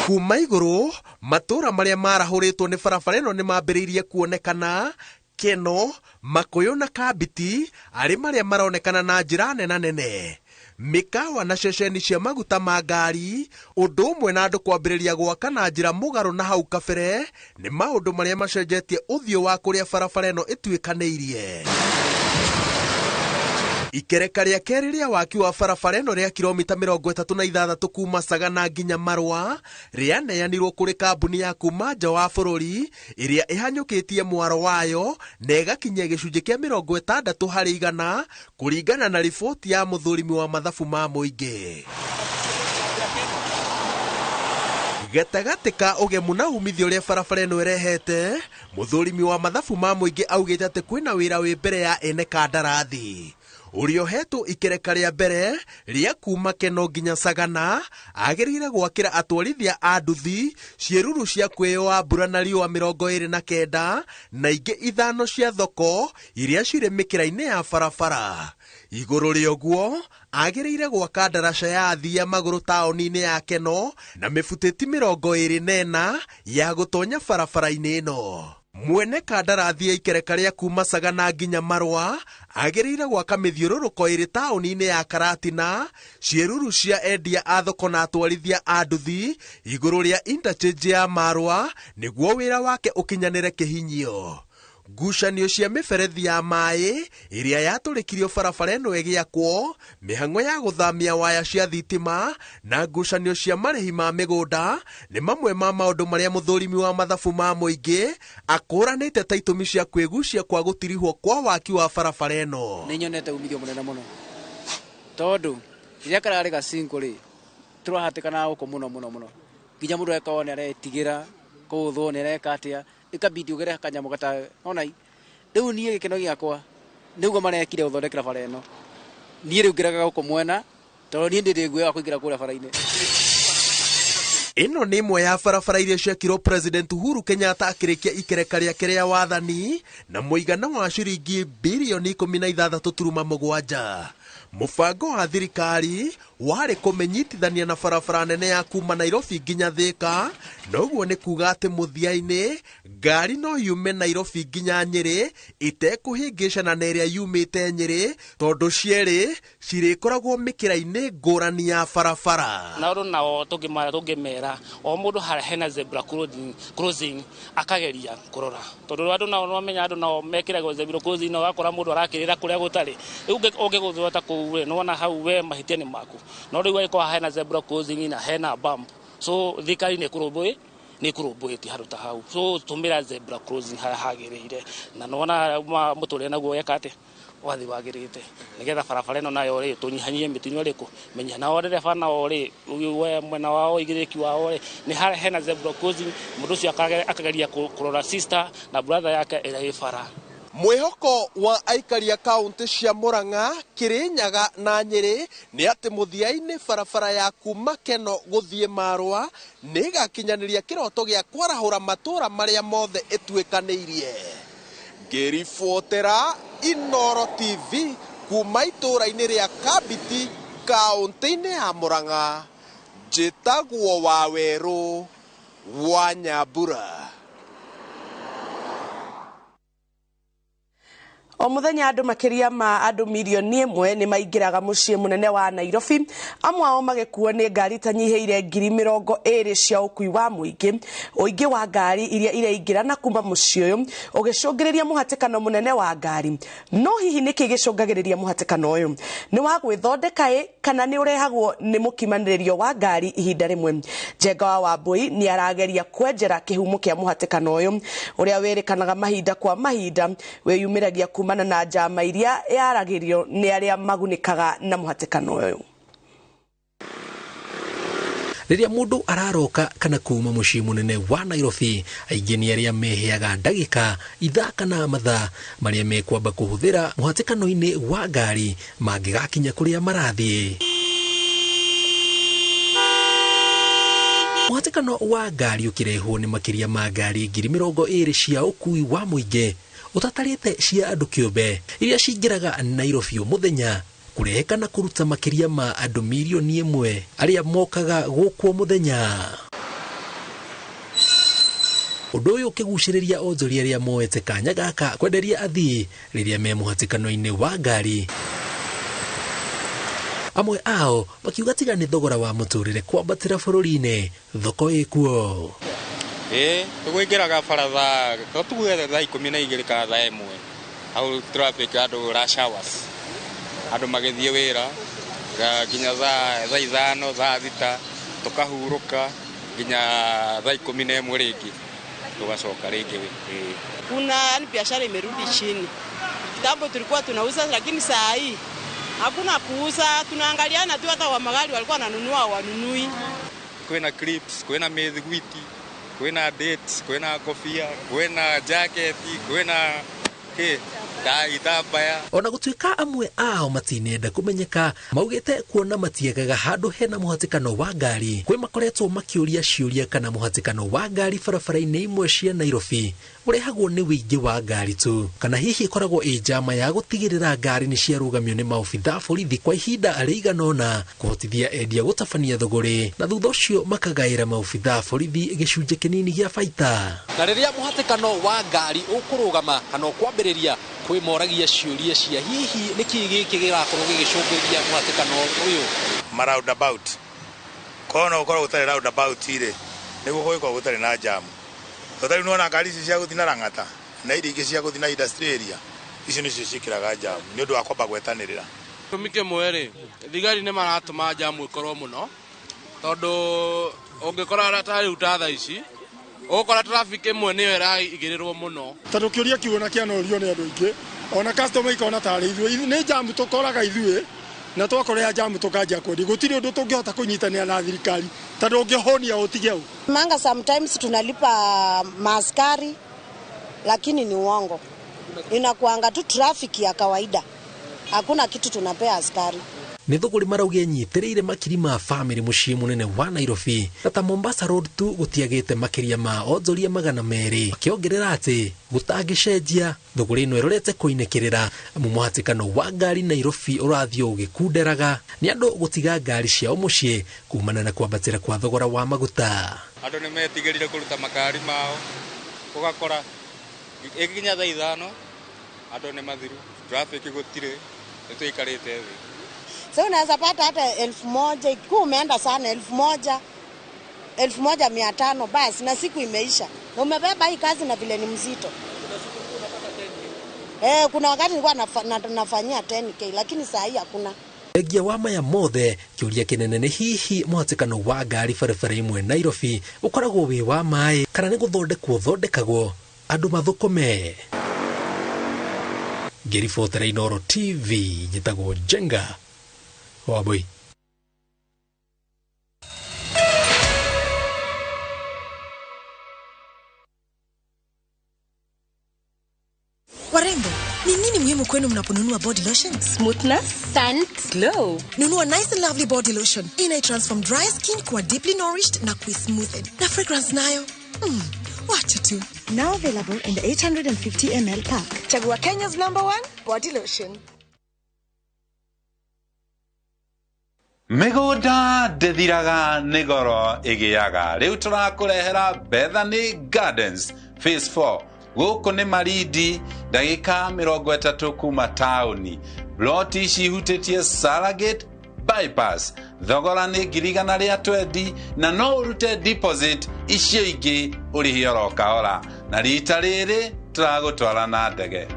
Kuma igũrũ, matũũra marĩa marahũrĩtwo nĩ barabara ĩno nĩ mambĩrĩirie kuonekana. Keno, Makũyũ na Kambiti arĩ marĩa maronekana na njĩra nena nene. Mĩkawa na ceceni cia maguta ma ngari, ũndũ ũmwe na andũ kwambĩrĩria gwaka na njĩra mũgarũ na hau kabere, nĩ maũndũ marĩa macenjetie ũthiũ wa kũrĩa barabara ĩno ĩtuĩkanĩirie. Ikereka rĩa kerĩ rĩa waki wa barabara ĩno rĩa kilomita 36 kuma Sagana nginya Marũa rĩaneanirwo kũrĩ kambuni ya kuma nja wa bũrũri ĩrĩa ĩhanyũkĩtie mwaro wayo na ĩgakinyia gĩcunjĩ kĩa 60 harĩ igana kũringana na riboti ya mũthũrimi wa mathabu ma mũingĩ. Gatagatĩ ka ũgemu na umithio ũrĩa barabara ĩno ĩrehete, mũthũrimi wa mathabu ma mũingĩ augĩte atĩ kwĩna wĩra wĩ mbere ya ene kandarathi. Ũrĩa ũhetwo ikereka rĩa mbere rĩa kuma Keno nginya Sagana agĩrĩire gwakĩra atwarithia a nduthi ciĩruru cia kwĩyoa mbura na riũa 29 na ingĩ 5 cia thoko iria cirĩ mĩkĩra-inĩ ya barabara. Igũrũ rĩa ũguo, agĩrĩire gwaka ndaraca ya athii a magũrũ taũni-inĩ ya Keno na mĩbutĩti 24 ya gũtonya barabara-inĩ ĩno. Mwene kandarathi ya ikereka rĩa kuma Sagana nginya Marũa agĩrĩire gwaka mĩthiũrũrũko ĩrĩ taũni-inĩ ya Karatina, ciĩruru cia endia a thoko na atwarithia a nduthi igũrũ rĩa interchange ya Marũa nĩguo wĩra wake ũkinyanĩre kĩhinyio. Ngucanio cia mĩberethi ya maĩ ĩrĩa yatũrĩkirio barabara ĩno ĩgĩakwo, mĩhang'o ya gũthamia waya cia thitima na ngucanio cia marĩhi ma mĩgũnda nĩ mamwe ma maũndũ marĩa mũthũrimi wa mathabu ma mũingĩ akũranĩte ta itũmi cia kwĩgucia kwa gũtirihwo kwa waki wa barabara ĩno. Nĩ nyonete umithio mũnene mũno tondũ rĩrĩa kararĩ gacinko rĩ, tũrahatĩkana gũkũ mũno mũno mũno nginya mũndũ akorwo nĩ aretigĩra kũũthwo nĩ areka atĩa, ikabidi ugere kanyamũ gata ona rĩu niĩ gĩkeno gĩakwa nĩguo marekire gũthondekera bara ĩno. Niĩ rĩu ngĩrega gũkũ mwena tondũ niĩ ndĩ nguoya kũingĩra kũrĩa bara-inĩ. Ĩno nĩ ĩmwe ya barabara iria ciakirwo President Uhuru Kenyatta akĩrĩkia ikereka rĩake rĩa wathani na mũigana wa ciringi birioni 16.7. Mũbango wa thirikari warĩ kũmĩnyitithania na barabara nene ya kuma Nairobi nginya Thika, noguo nĩ kuga atĩ mũthia-inĩ ngari no yume Nairobi nginya Nyĩrĩ ĩtekũhĩngĩcana na ĩrĩa yumĩte Nyĩrĩ tondũ cierĩ cirĩkoragwo mĩkĩra-inĩ ngũrani ya barabara. Na ũndũ nao tũngĩmera o mũndũ harĩa hena zebra crossing akageria kũrora, tondũ andũ nao nĩmamenya andũ nao mekĩragwo zebra crossing na ũgakora mũndũ arakĩrĩra kũrĩa gũtarĩ. Rĩu ũngĩgũthwo ta kũu rĩ, nĩwona hau we mahĩtia nĩ maku. No rĩu angĩkorwo hena zebra crossing na hena bump, so thirikari nĩ kũrũmbũĩtie handũ ta hau. So tũmĩra zebra crossing harĩa hagĩrĩire, na nĩwona mũtũrĩre naguo weka atĩa, wathi wagĩrĩte, nĩgetha barabara ĩno nayo rĩ tũnyihanyihie mĩtino ĩrĩkũ menya. Nao ndereba nao rĩ, we mwena wao igĩrĩki wao rĩ, nĩ harĩa hena zebra crossing, mũndũ ũcio akageria kũrora sister na brother yake ĩrĩa ĩ bara. Mwĩhoko wa aikari a kaunti cia Murang'a, Kirinyaga na Nyĩrĩ nĩ atĩ mũthia-inĩ barabara ya kuma Keno gũthiĩ Marũa nĩ ĩgakinyanĩria kĩroto gĩa kwarahũra matũũra marĩa mothe ĩtuĩkanĩirie. Ngĩribotera Inooro TV kuma itũũra-inĩ rĩa Kambiti kaunti-inĩ ya Murang'a, njĩtagwo Wawerũ wa Nyambura. O muthenya andu makiria ma andu mirioni 1 ni maingiraga mucii munene wa Nairobi, amwe ao magikuo ni ngari tanyihiire 20,000 cia ukui wa muingi. Uingi wa ngari iria iraingira na kuma mucii uyu ugicungiriria muhatikano munene wa ngari. No hihi niki gicungagiriria muhatikano uyu? Ni wa gwithondeka i kana ni urehagwo ni mukimaniririo wa ngari ihinda rimwe? Njenga wa Wambui ni arageria kwenjera kihumo kia muhatikano uyu uria wirikanaga mahinda kwa mahinda wiyumiragia kuma na njama iria yaragirio ni aria magunikaga na muhatikano uyu. Rĩrĩa mũndũ araroka kana kuma mũciĩ mũnene wa Nairobi, aingĩ nĩ arĩa meheaga ndagĩka, ithaa kana mathaa marĩa mekwamba kũhũthĩra mũhatĩkano-inĩ wa ngari mangĩgakinya kũrĩa marathiĩ. Mũhatĩkano wa ngari ũkĩrehwo nĩ makĩria ma ngari 20,000 cia ũkui wa mũingĩ ũtatarĩte cia andũ kĩũmbe iria cingĩraga Nairobi o mũthenya, kũrehe kana kũruta makĩria ma andũ mirioni 1 arĩa mokaga gũkũ mũthenya. Ũndũ ũyũ ũkĩgucĩrĩria onjoria arĩa moete kanya gaka kwenderia athii rĩrĩa me mũhatĩkano-inĩ wa ngari. Amwe ao makiuga tiga nĩ thogora wa mũtũrĩre kwambatĩra bũrũri-inĩ, thoko ĩkuo. Tũkũingĩraga bara thaa tuge thaa 12 kana thaa 1 hau traffic andũ rush hours, andũ magĩthiĩ wĩra nginya thaa 5 thaa 6 tũkahurũka nginya thaa 11 rĩngĩ tũgacoka rĩngĩ. Kuna yani biashara imerudi chini. Kitambo tulikuwa tunauza, lakini saa hii hakuna kuuza, tunaangaliana tu, hata wa magari walikuwa wananunua wanunui. Kwĩna clips, kwĩna mĩthiguiti, kwĩna dates, kwĩna kofia, kwĩna jaketi, kwĩna itambaya. Ona gũtuĩka amwe ao matinenda kũmenyeka, maugĩte kuona matiagaga handũ hena mũhatĩkano wa ngari, kwĩ makoretwo makĩũria ciũria kana mũhatĩkano wa ngari barabara-inĩ imwe cia Nairobi ũrehagwo nĩ wĩingĩ wa ngari tu, kana hihi ĩkoragwo ĩ njama ya gũtigĩrĩra ngari nĩ ciarũgamio nĩ maobitha borithi kwa ihinda rĩigana ũna kũhotithia endia gũtabania thũgũrĩ, na thutha ũcio makagaĩra maobitha borithi gĩcunjĩ kĩnini gĩa baita. Na rĩrĩa mũhatĩkano wa ngari ũkũrũgama kana ũkwambĩrĩria, kwĩ moragia ciũria cia hihi nĩkĩ gĩkĩ gĩrakorwo gĩgĩcũngĩrĩria mũhatĩkano ũyũ. Ma roundabout kono ũkorwo gũtarĩ roundabout rĩ, nĩguo gũgĩkorwo gũtarĩ na jamu. Tondũ nĩwona ngari ici cia gũthiĩ na Lang'ata na iria ingĩ cia gũthiĩ na industrial area, icio nĩcio ciĩkĩraga jamu nĩ ũndũ wa kwamba gwetanĩrĩra. Gĩtũmi kĩmwe rĩ, thigari nĩ maratũma jamu ĩkorwo mũno, tondũ ũngĩkora ta rĩu ta thaa ici ũgũkora traffic ĩmwe nĩyo ĩraigĩrĩrwo mũno. Tondũ kĩũria kĩu ona kĩanorio nĩ andũ aingĩ, ona customer ikona tarĩ ithuĩ nĩ jamu tũkoraga ithuĩ, na twakorea jamu tũkanjia kwendia. Gũtirĩ ũndũ tũngĩhota kũnyitanĩra na thirikari tondũ ũngĩhũnia ũtige ũũ. Manga sometimes tunalipa maaskari, lakini ni uongo. Inakuanga tu traffic ya kawaida, hakuna kitu tunapea askari. Nĩ thũgũrĩ marauga ĩnyitĩrĩire makiri ma bamĩrĩ mũciĩ mũnene wa Nairobi, na ta Mombasa Road tu gũtiagĩte makĩria ma onjoria 200, makĩongerera atĩ gũtangĩcenjia thũgũrĩ ĩno ĩrorete kũinĩkĩrĩra amu mũhatĩkano wa ngari Nairobi ũrathiĩ ũgĩkunderaga nĩ andũ gũtiga ngari ciao mũciĩ kumana na kwambatĩra kwa thogora wa maguta. Andũ nĩ metigĩrire kũruta makari mao, ũgakora ĩgĩkinya thaa 5 andũ nĩ mathiru, traffic gũtirĩ, nĩ tũikarĩte thĩ. So unaweza pata hata 1,000, ikiwa umeenda sana 1,000, 1,500 basi, na siku imeisha. Na umebeba hii kazi na vile ni mzito. Kuna wakati nilikuwa nafanyia 10K, lakini saa hii hakuna. Thengia wa maya mothe, kĩũria kĩnene nĩ hihi mũhatĩkano wa ngari barabara imwe Nairobi ũkoragwo wĩ wa maĩ kana nĩ gũthondekwo ũthondekagwo andũ mathũkũme. Ngĩribotera Inooro TV, njĩtagwo Njenga Wambui. Warembo, ni nini muhimu kwenu mnaponunua body lotion? Smoothness, scent, glow. Nunua Nice and Lovely body lotion. Ina transform dry skin kuwa deeply nourished na kui-smoothen. Na fragrance nayo? Wacha tu. Now available in the 850 ml pack. Chagua Kenya's #1 body lotion. Mĩgũnda ndĩthiraga nĩ goro ĩgĩaga. Rĩu tũrakũrehera Bethany Gardens Phase 4. Gũkũ nĩ Marindi, ndagĩka 30 kuma taũni. Ploti ici ihutĩtie Saragate Bypass. Thogora nĩ 120,000 na no ũrute deposit icio ingĩ ũrĩhe oro kahora. Na rita rĩrĩ tũragũtwara na ndege.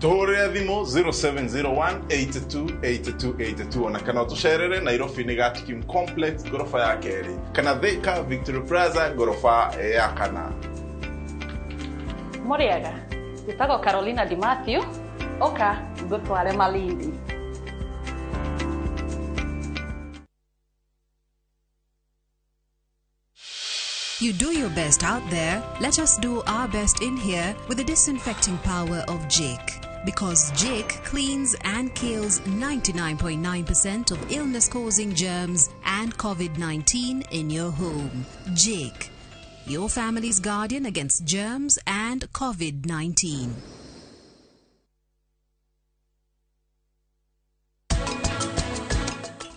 Tũhũrĩre thimũ 0701828282 ona kana ũtũcerere Nairobi nĩ Gatikim Complex ngoroba ya kerĩ kana Thika Victory Plaza ngoroba ya kana. Mũrĩega, njĩtagwo Carolina Di Matthew, ũka ngũtware Malindi. You do your best out there, let us do our best in here with the disinfecting power of Jake. Because Jake cleans and kills 99.9% of illness-causing germs and COVID-19 in your home. Jake, your family's guardian against germs and COVID-19.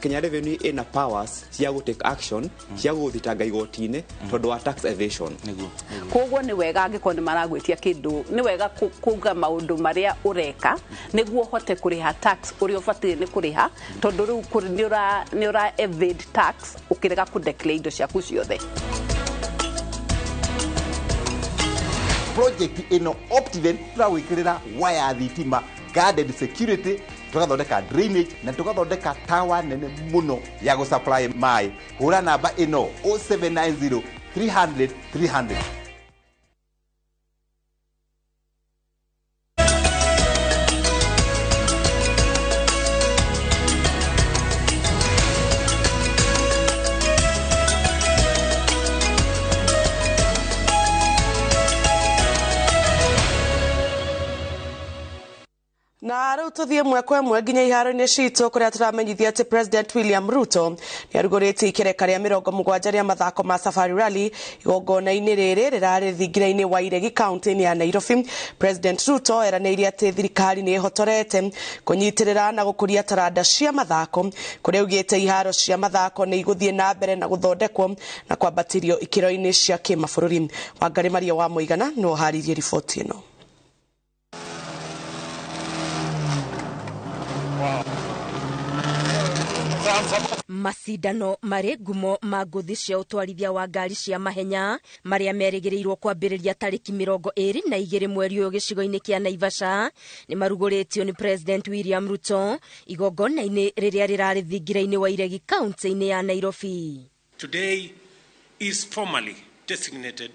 Kenya Revenue ina powers cia gũ take action cia gũthitanga igoti-inĩ tondũ wa tax evasion. Koguo nĩ wega angĩkorwo nĩ maragwĩtia kĩndũ, nĩ wega kuuga maũndũ marĩa ũreka nĩguo ũhote kũrĩha tax ũrĩa ũbatiĩ nĩ kũrĩha, tondũ rĩu nĩ ũra evade tax ũkĩrega kũ declare indo ciaku ciothe. Project ĩno Optiven tũragwĩkĩrĩra waya thitima, guarded security, tũgathondeka drainage na tũgathondeka tower nene mũno ya gũ supply maĩ. Hũra namba ĩno 0790 300 300. Na rĩu tũthiĩ ĩmwe kwa ĩmwe nginya iharo-inĩ citũ kũrĩa tũramenyithia atĩ President William Ruto nĩ arugũrĩtie ikereka rĩa 70 rĩa mathako ma Safari Rally igongona-inĩ rĩrĩ rĩrarĩ thingira-inĩ wa Iregi kaunti-inĩ ya Nairobi. President Ruto eranĩire atĩ thirikari nĩ ĩhotorete kũnyitĩrĩra na gũkũria taranda cia mathako, kũrĩa augĩte iharo cia mathako nĩ igũthiĩ na mbere na gũthondekwo na kwambatĩrio ikĩro-inĩ cia kĩmabũrũri. Wangarĩ Maria wa Mũigana nĩwe ũharĩirie riboti ĩno. Macindano marĩ ngumo ma ngũthi cia ũtwarithia wa ngari cia mahenya marĩa merĩgĩrĩirwo kwambĩrĩria tarĩki 22 mweri ũyũ gĩcigo-inĩ kĩa Naivasha nĩ marugũrĩtio nĩ President William Ruto igongona-inĩ rĩrĩa rĩrarĩ thingira-inĩ wa Iregi kaunti-inĩ ya Nairobi. Today is formally designated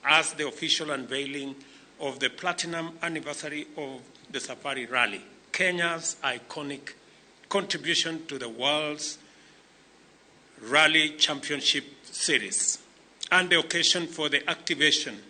as the official unveiling of the platinum anniversary of the Safari Rally, Kenya's iconic contribution to the world's Rally Championship Series, and the occasion for the activation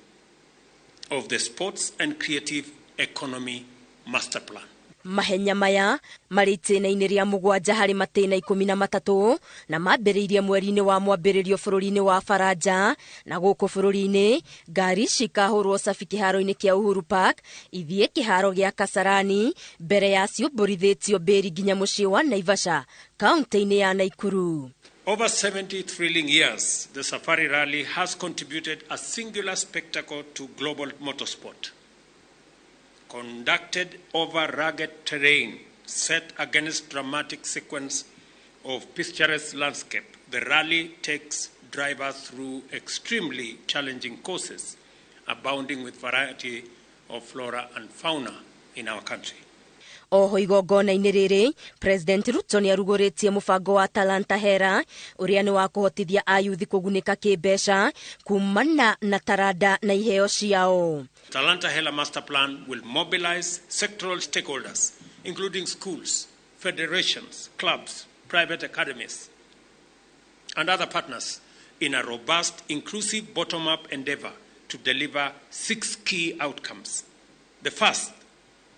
of the Sports and Creative Economy Master Plan. Mahenya maya marĩ itĩna-inĩ rĩa 7 harĩ matĩna 13 na mambĩrĩirie mweri-inĩ wa mwambĩrĩrio bũrũri-inĩ wa Faranja, na gũkũ bũrũri-inĩ ngari cikahũrwo cabi kĩharo-inĩ kĩa Uhuru Park ithiĩ kĩharo gĩa Kasarani mbere ya ciũmbũrithĩtio mbĩri nginya mũciĩ wa Naivasha kaunti-inĩ ya Naikuru. Over 70 thrilling years, the Safari Rally has contributed a singular spectacle to global motorsport. Conducted over rugged terrain set against dramatic sequence of picturesque landscape, the rally takes drivers through extremely challenging courses, abounding with variety of flora and fauna in our country. Oho igongona-inĩ rĩrĩ President Ruto nĩarugũrĩtie mũbango wa Talanta Hera ũrĩa nĩ wa kũhotithia ayuthi kũgunĩka kĩmbeca kumana na taranda na iheo ciao. Talanta Hela Master Plan will mobilize sectoral stakeholders, including schools, federations, clubs, private academies, and other partners in a robust, inclusive bottom-up endeavor to deliver 6 key outcomes. The first,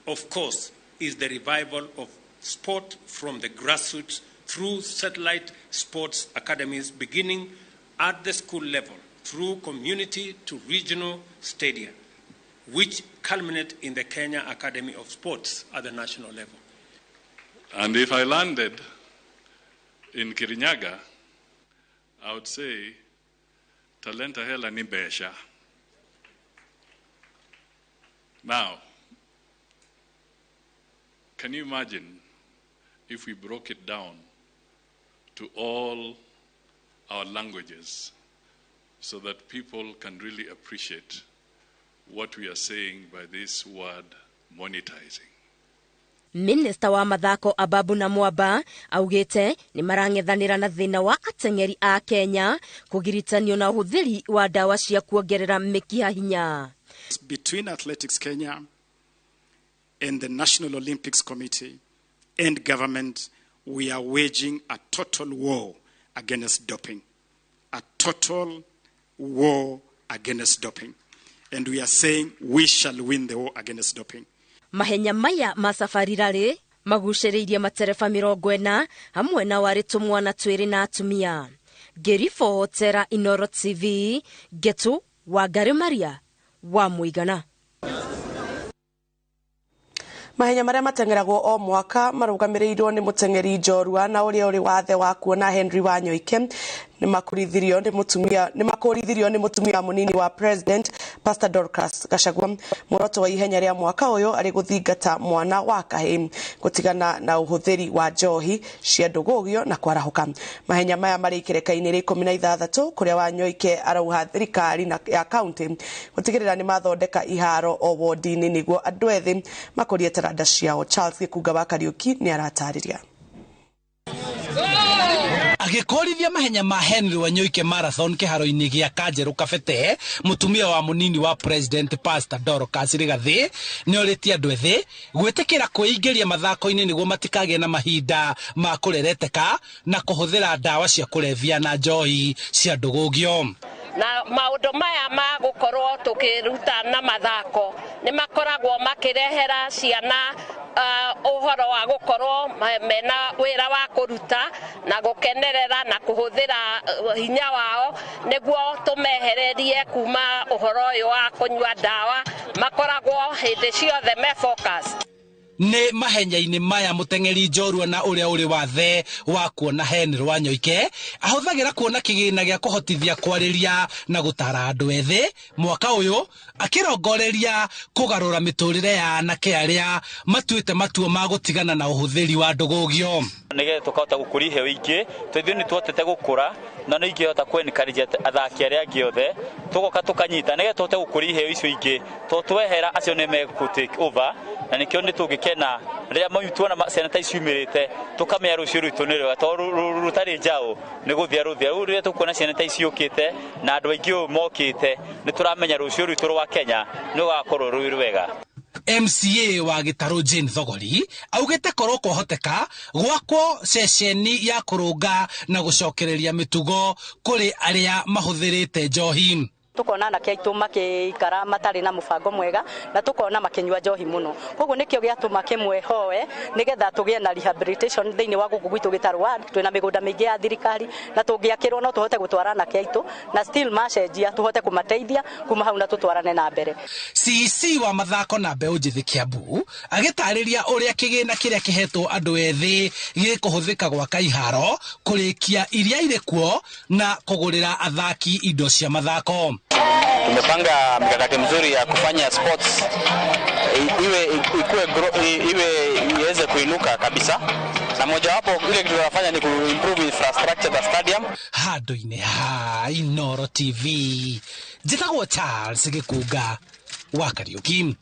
of course, is the revival of sport from the grassroots through satellite sports academies beginning at the school level through community to regional stadia, which culminate in the Kenya Academy of Sports at the national level. And if I landed in Kirinyaga, I would say, Talanta Hela ni besha. Now, can you imagine if we broke it down to all our languages so that people can really appreciate what we are saying by this word monetizing? Minister wa mathako Ababu na Mwamba augite ni marang'ethanĩra na thĩna wa ateng'eri a Kenya kũgiritanio na ũhũthĩri wa ndawa cia kuongerera mĩkiha hinya. Between Athletics Kenya and the National Olympics Committee and government, we are waging a total war against doping. A total war against doping. And we are saying we shall win the war against doping. Mahenya maya ma Safari Rally magucĩrĩirie matereba 40 hamwe na warĩ tũmwana twĩrĩ na atumia. Ngĩribotera Inoro TV, Getu Wangari Maria wa Mũigana. Mahenya marĩa mateng'eragwo o mwaka marũgamĩrĩirwo nĩ mũteng'eri njorua na ũrĩa ũrĩ wathe wa kuona Henry Wanyoike nĩ makũrithirio nĩ mũtumia mũnini wa President Pastor Dorcas Gachagua. Muoroto wa ihenya rĩa mwaka ũyũ arĩ gũthingata mwana wa kahĩĩ gũtigana na ũhũthĩri wa njohi cia ndũgũgio na kwarahũka. Mahenya maya marĩ ikereka-inĩ rĩa 16 kũrĩa Wanyoike arauha thirikari ya kaunti gũtigĩrĩra nĩ mathondeka iharo o wodi-inĩ nĩguo andũ ethĩ makũrie taranda ciao. Charles Gĩkunga wa Kariũki nĩ aratarĩria. Agĩkorithia mahenya ma Henry Wanyoike Marathon kĩharo-inĩ gĩa Kanjerũ Kabete, mũtumia wa mũnini wa President Pastor Dorcas Rigathi nĩorĩtie andũ ethĩ gwĩtĩkĩra kwĩingĩria mathako-inĩ nĩguo matikagĩe na mahinda ma kũrereteka na kũhũthĩra ndawa cia kũrebia na njohi cia ndũgũgio. Na maũndũ maya ma gũkorwo tũkĩruta na mathako nĩ makoragwo makĩrehera ciana ũhoro wa gũkorwo mena wĩra wa kũruta na gũkenerera na kũhũthĩra hinya wao nĩguo tũmehererie kuma ũhoro ũyũ wa kũnyua ndawa, makoragwo hĩndĩ ciothe me focus. Nĩ mahenya-inĩ maya mũteng'eri njorua na ũrĩa ũrĩ wathe wa kuona Henry Wanyoike ahũthagĩra kuona kĩgĩna gĩa kũhotithia kwarĩria na gũtara andũ ethĩ mwaka ũyũ akĩrongoreria kũgarũra mĩtũrĩre ya anake arĩa matuĩte matua ma gũtigana na ũhũthĩri wa ndũgũgio. Nĩgetha tũkahota gũkũria iheo ingĩ tondũ ithuĩ nĩtũhotete gũkũra na nĩ ingĩhota kũ encourage athaki arĩa angĩ othe tũgoka tũkanyita nĩgetha tũhote gũkũria iheo icio ingĩ tondũ twehera acio nĩ megũ take over na nĩkĩo nĩ tũngĩkena rĩrĩa tuona ciana ta ici ciumĩrĩte tũkamenya rũciũ rwitũ nĩ rwega tondũ rũtarĩ njaũ nĩ gũthia rũthia. Rĩu rĩrĩa tũkuona ciana ta ici ciũkĩte na andũ aingĩ ũũ mokĩte nĩ tũramenya rũciũ rwitũ rwa Kenya nĩ rũgakorwo rwĩ rwega. MCA wa Gĩtarũ Jane Thogori augĩte korwo kwahoteka gwakwo ceceni ya kũrũnga na gũcokereria mĩtugo kũrĩ arĩa mahũthĩrĩte njohi. Tukona anake aitũ makĩikara matarĩ na mũbango mwega na tukona makĩnyua njohi mũno, koguo nĩkĩo gĩatũma kĩmwe hoe nĩgetha tũgĩe na rehabilitation thĩinĩ wa gũkũ gwitũ Gĩtarũ ward. Twĩna mĩgũnda mĩingĩ ya thirikari na tũngĩakĩrwo no tũhote gũtwara anake aitũ na still macenjia tũhote kũmateithia kuma hau na tũtwarane na mbere. CEC wa mathako na mbeũ njĩthĩ Kiambu agĩtarĩria ũrĩa kĩgĩna kĩrĩa kĩhetwo andũ ethĩ gĩkũhũthĩka gwaka iharo, kũrĩkia iria irĩ kuo na kũgũrĩra athaki indo cia mathako. Tumepanga mikakati mzuri ya kufanya sports iwe iwe iweze kuinuka kabisa, na mojawapo ile kitu tunafanya ni kuimprove infrastructure the stadium. Handũ-inĩ ha Inoro TV njĩtagwo Charles Gĩkunga wa Kariũki.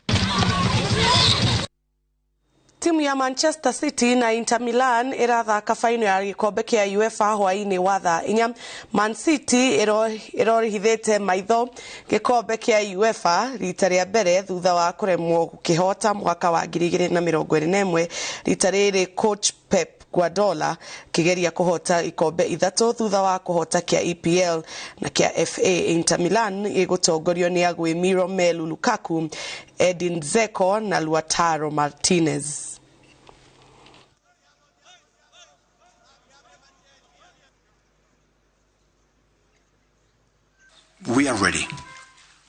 Timu ya Manchester City na Inter Milan irathaka faino ya gikombe kia UEFA hwaini wa thaa 4. Man City ĩrorihithĩte maitho gikombe kia UEFA rita rĩa mbere thutha wa kũremwo gũkĩhota mwaka wa 2021. Rita rĩrĩ coach Pep Guardiola kĩgeria kũhota ikombe 3 thutha wa kũhota kĩa EPL na kĩa FA. Inter Milan ĩgũtongorio nĩ agwĩmi Romelu Lukaku, Edin Dzeko na Lautaro Martinez. We are ready.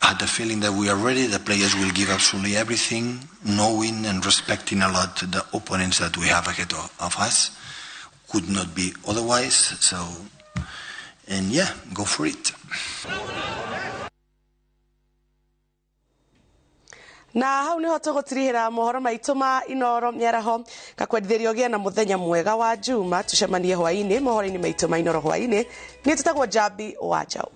I had the feeling that we are ready. The players will give absolutely everything, knowing and respecting a lot the opponents that we have ahead of us. Could not be otherwise. So, and yeah, go for it. Na hau niho tũgũtirihĩra mohoro maitũ ma Inoro mĩaraho. Ngakwendithĩria ũgĩe na mũthenya mwega wa Juma. Tũcemanie hwaĩ-inĩ mohoro-inĩ maitũ ma Inoro hwaĩ-inĩ. Niĩ tũtagwo Njambi wa Njaũ.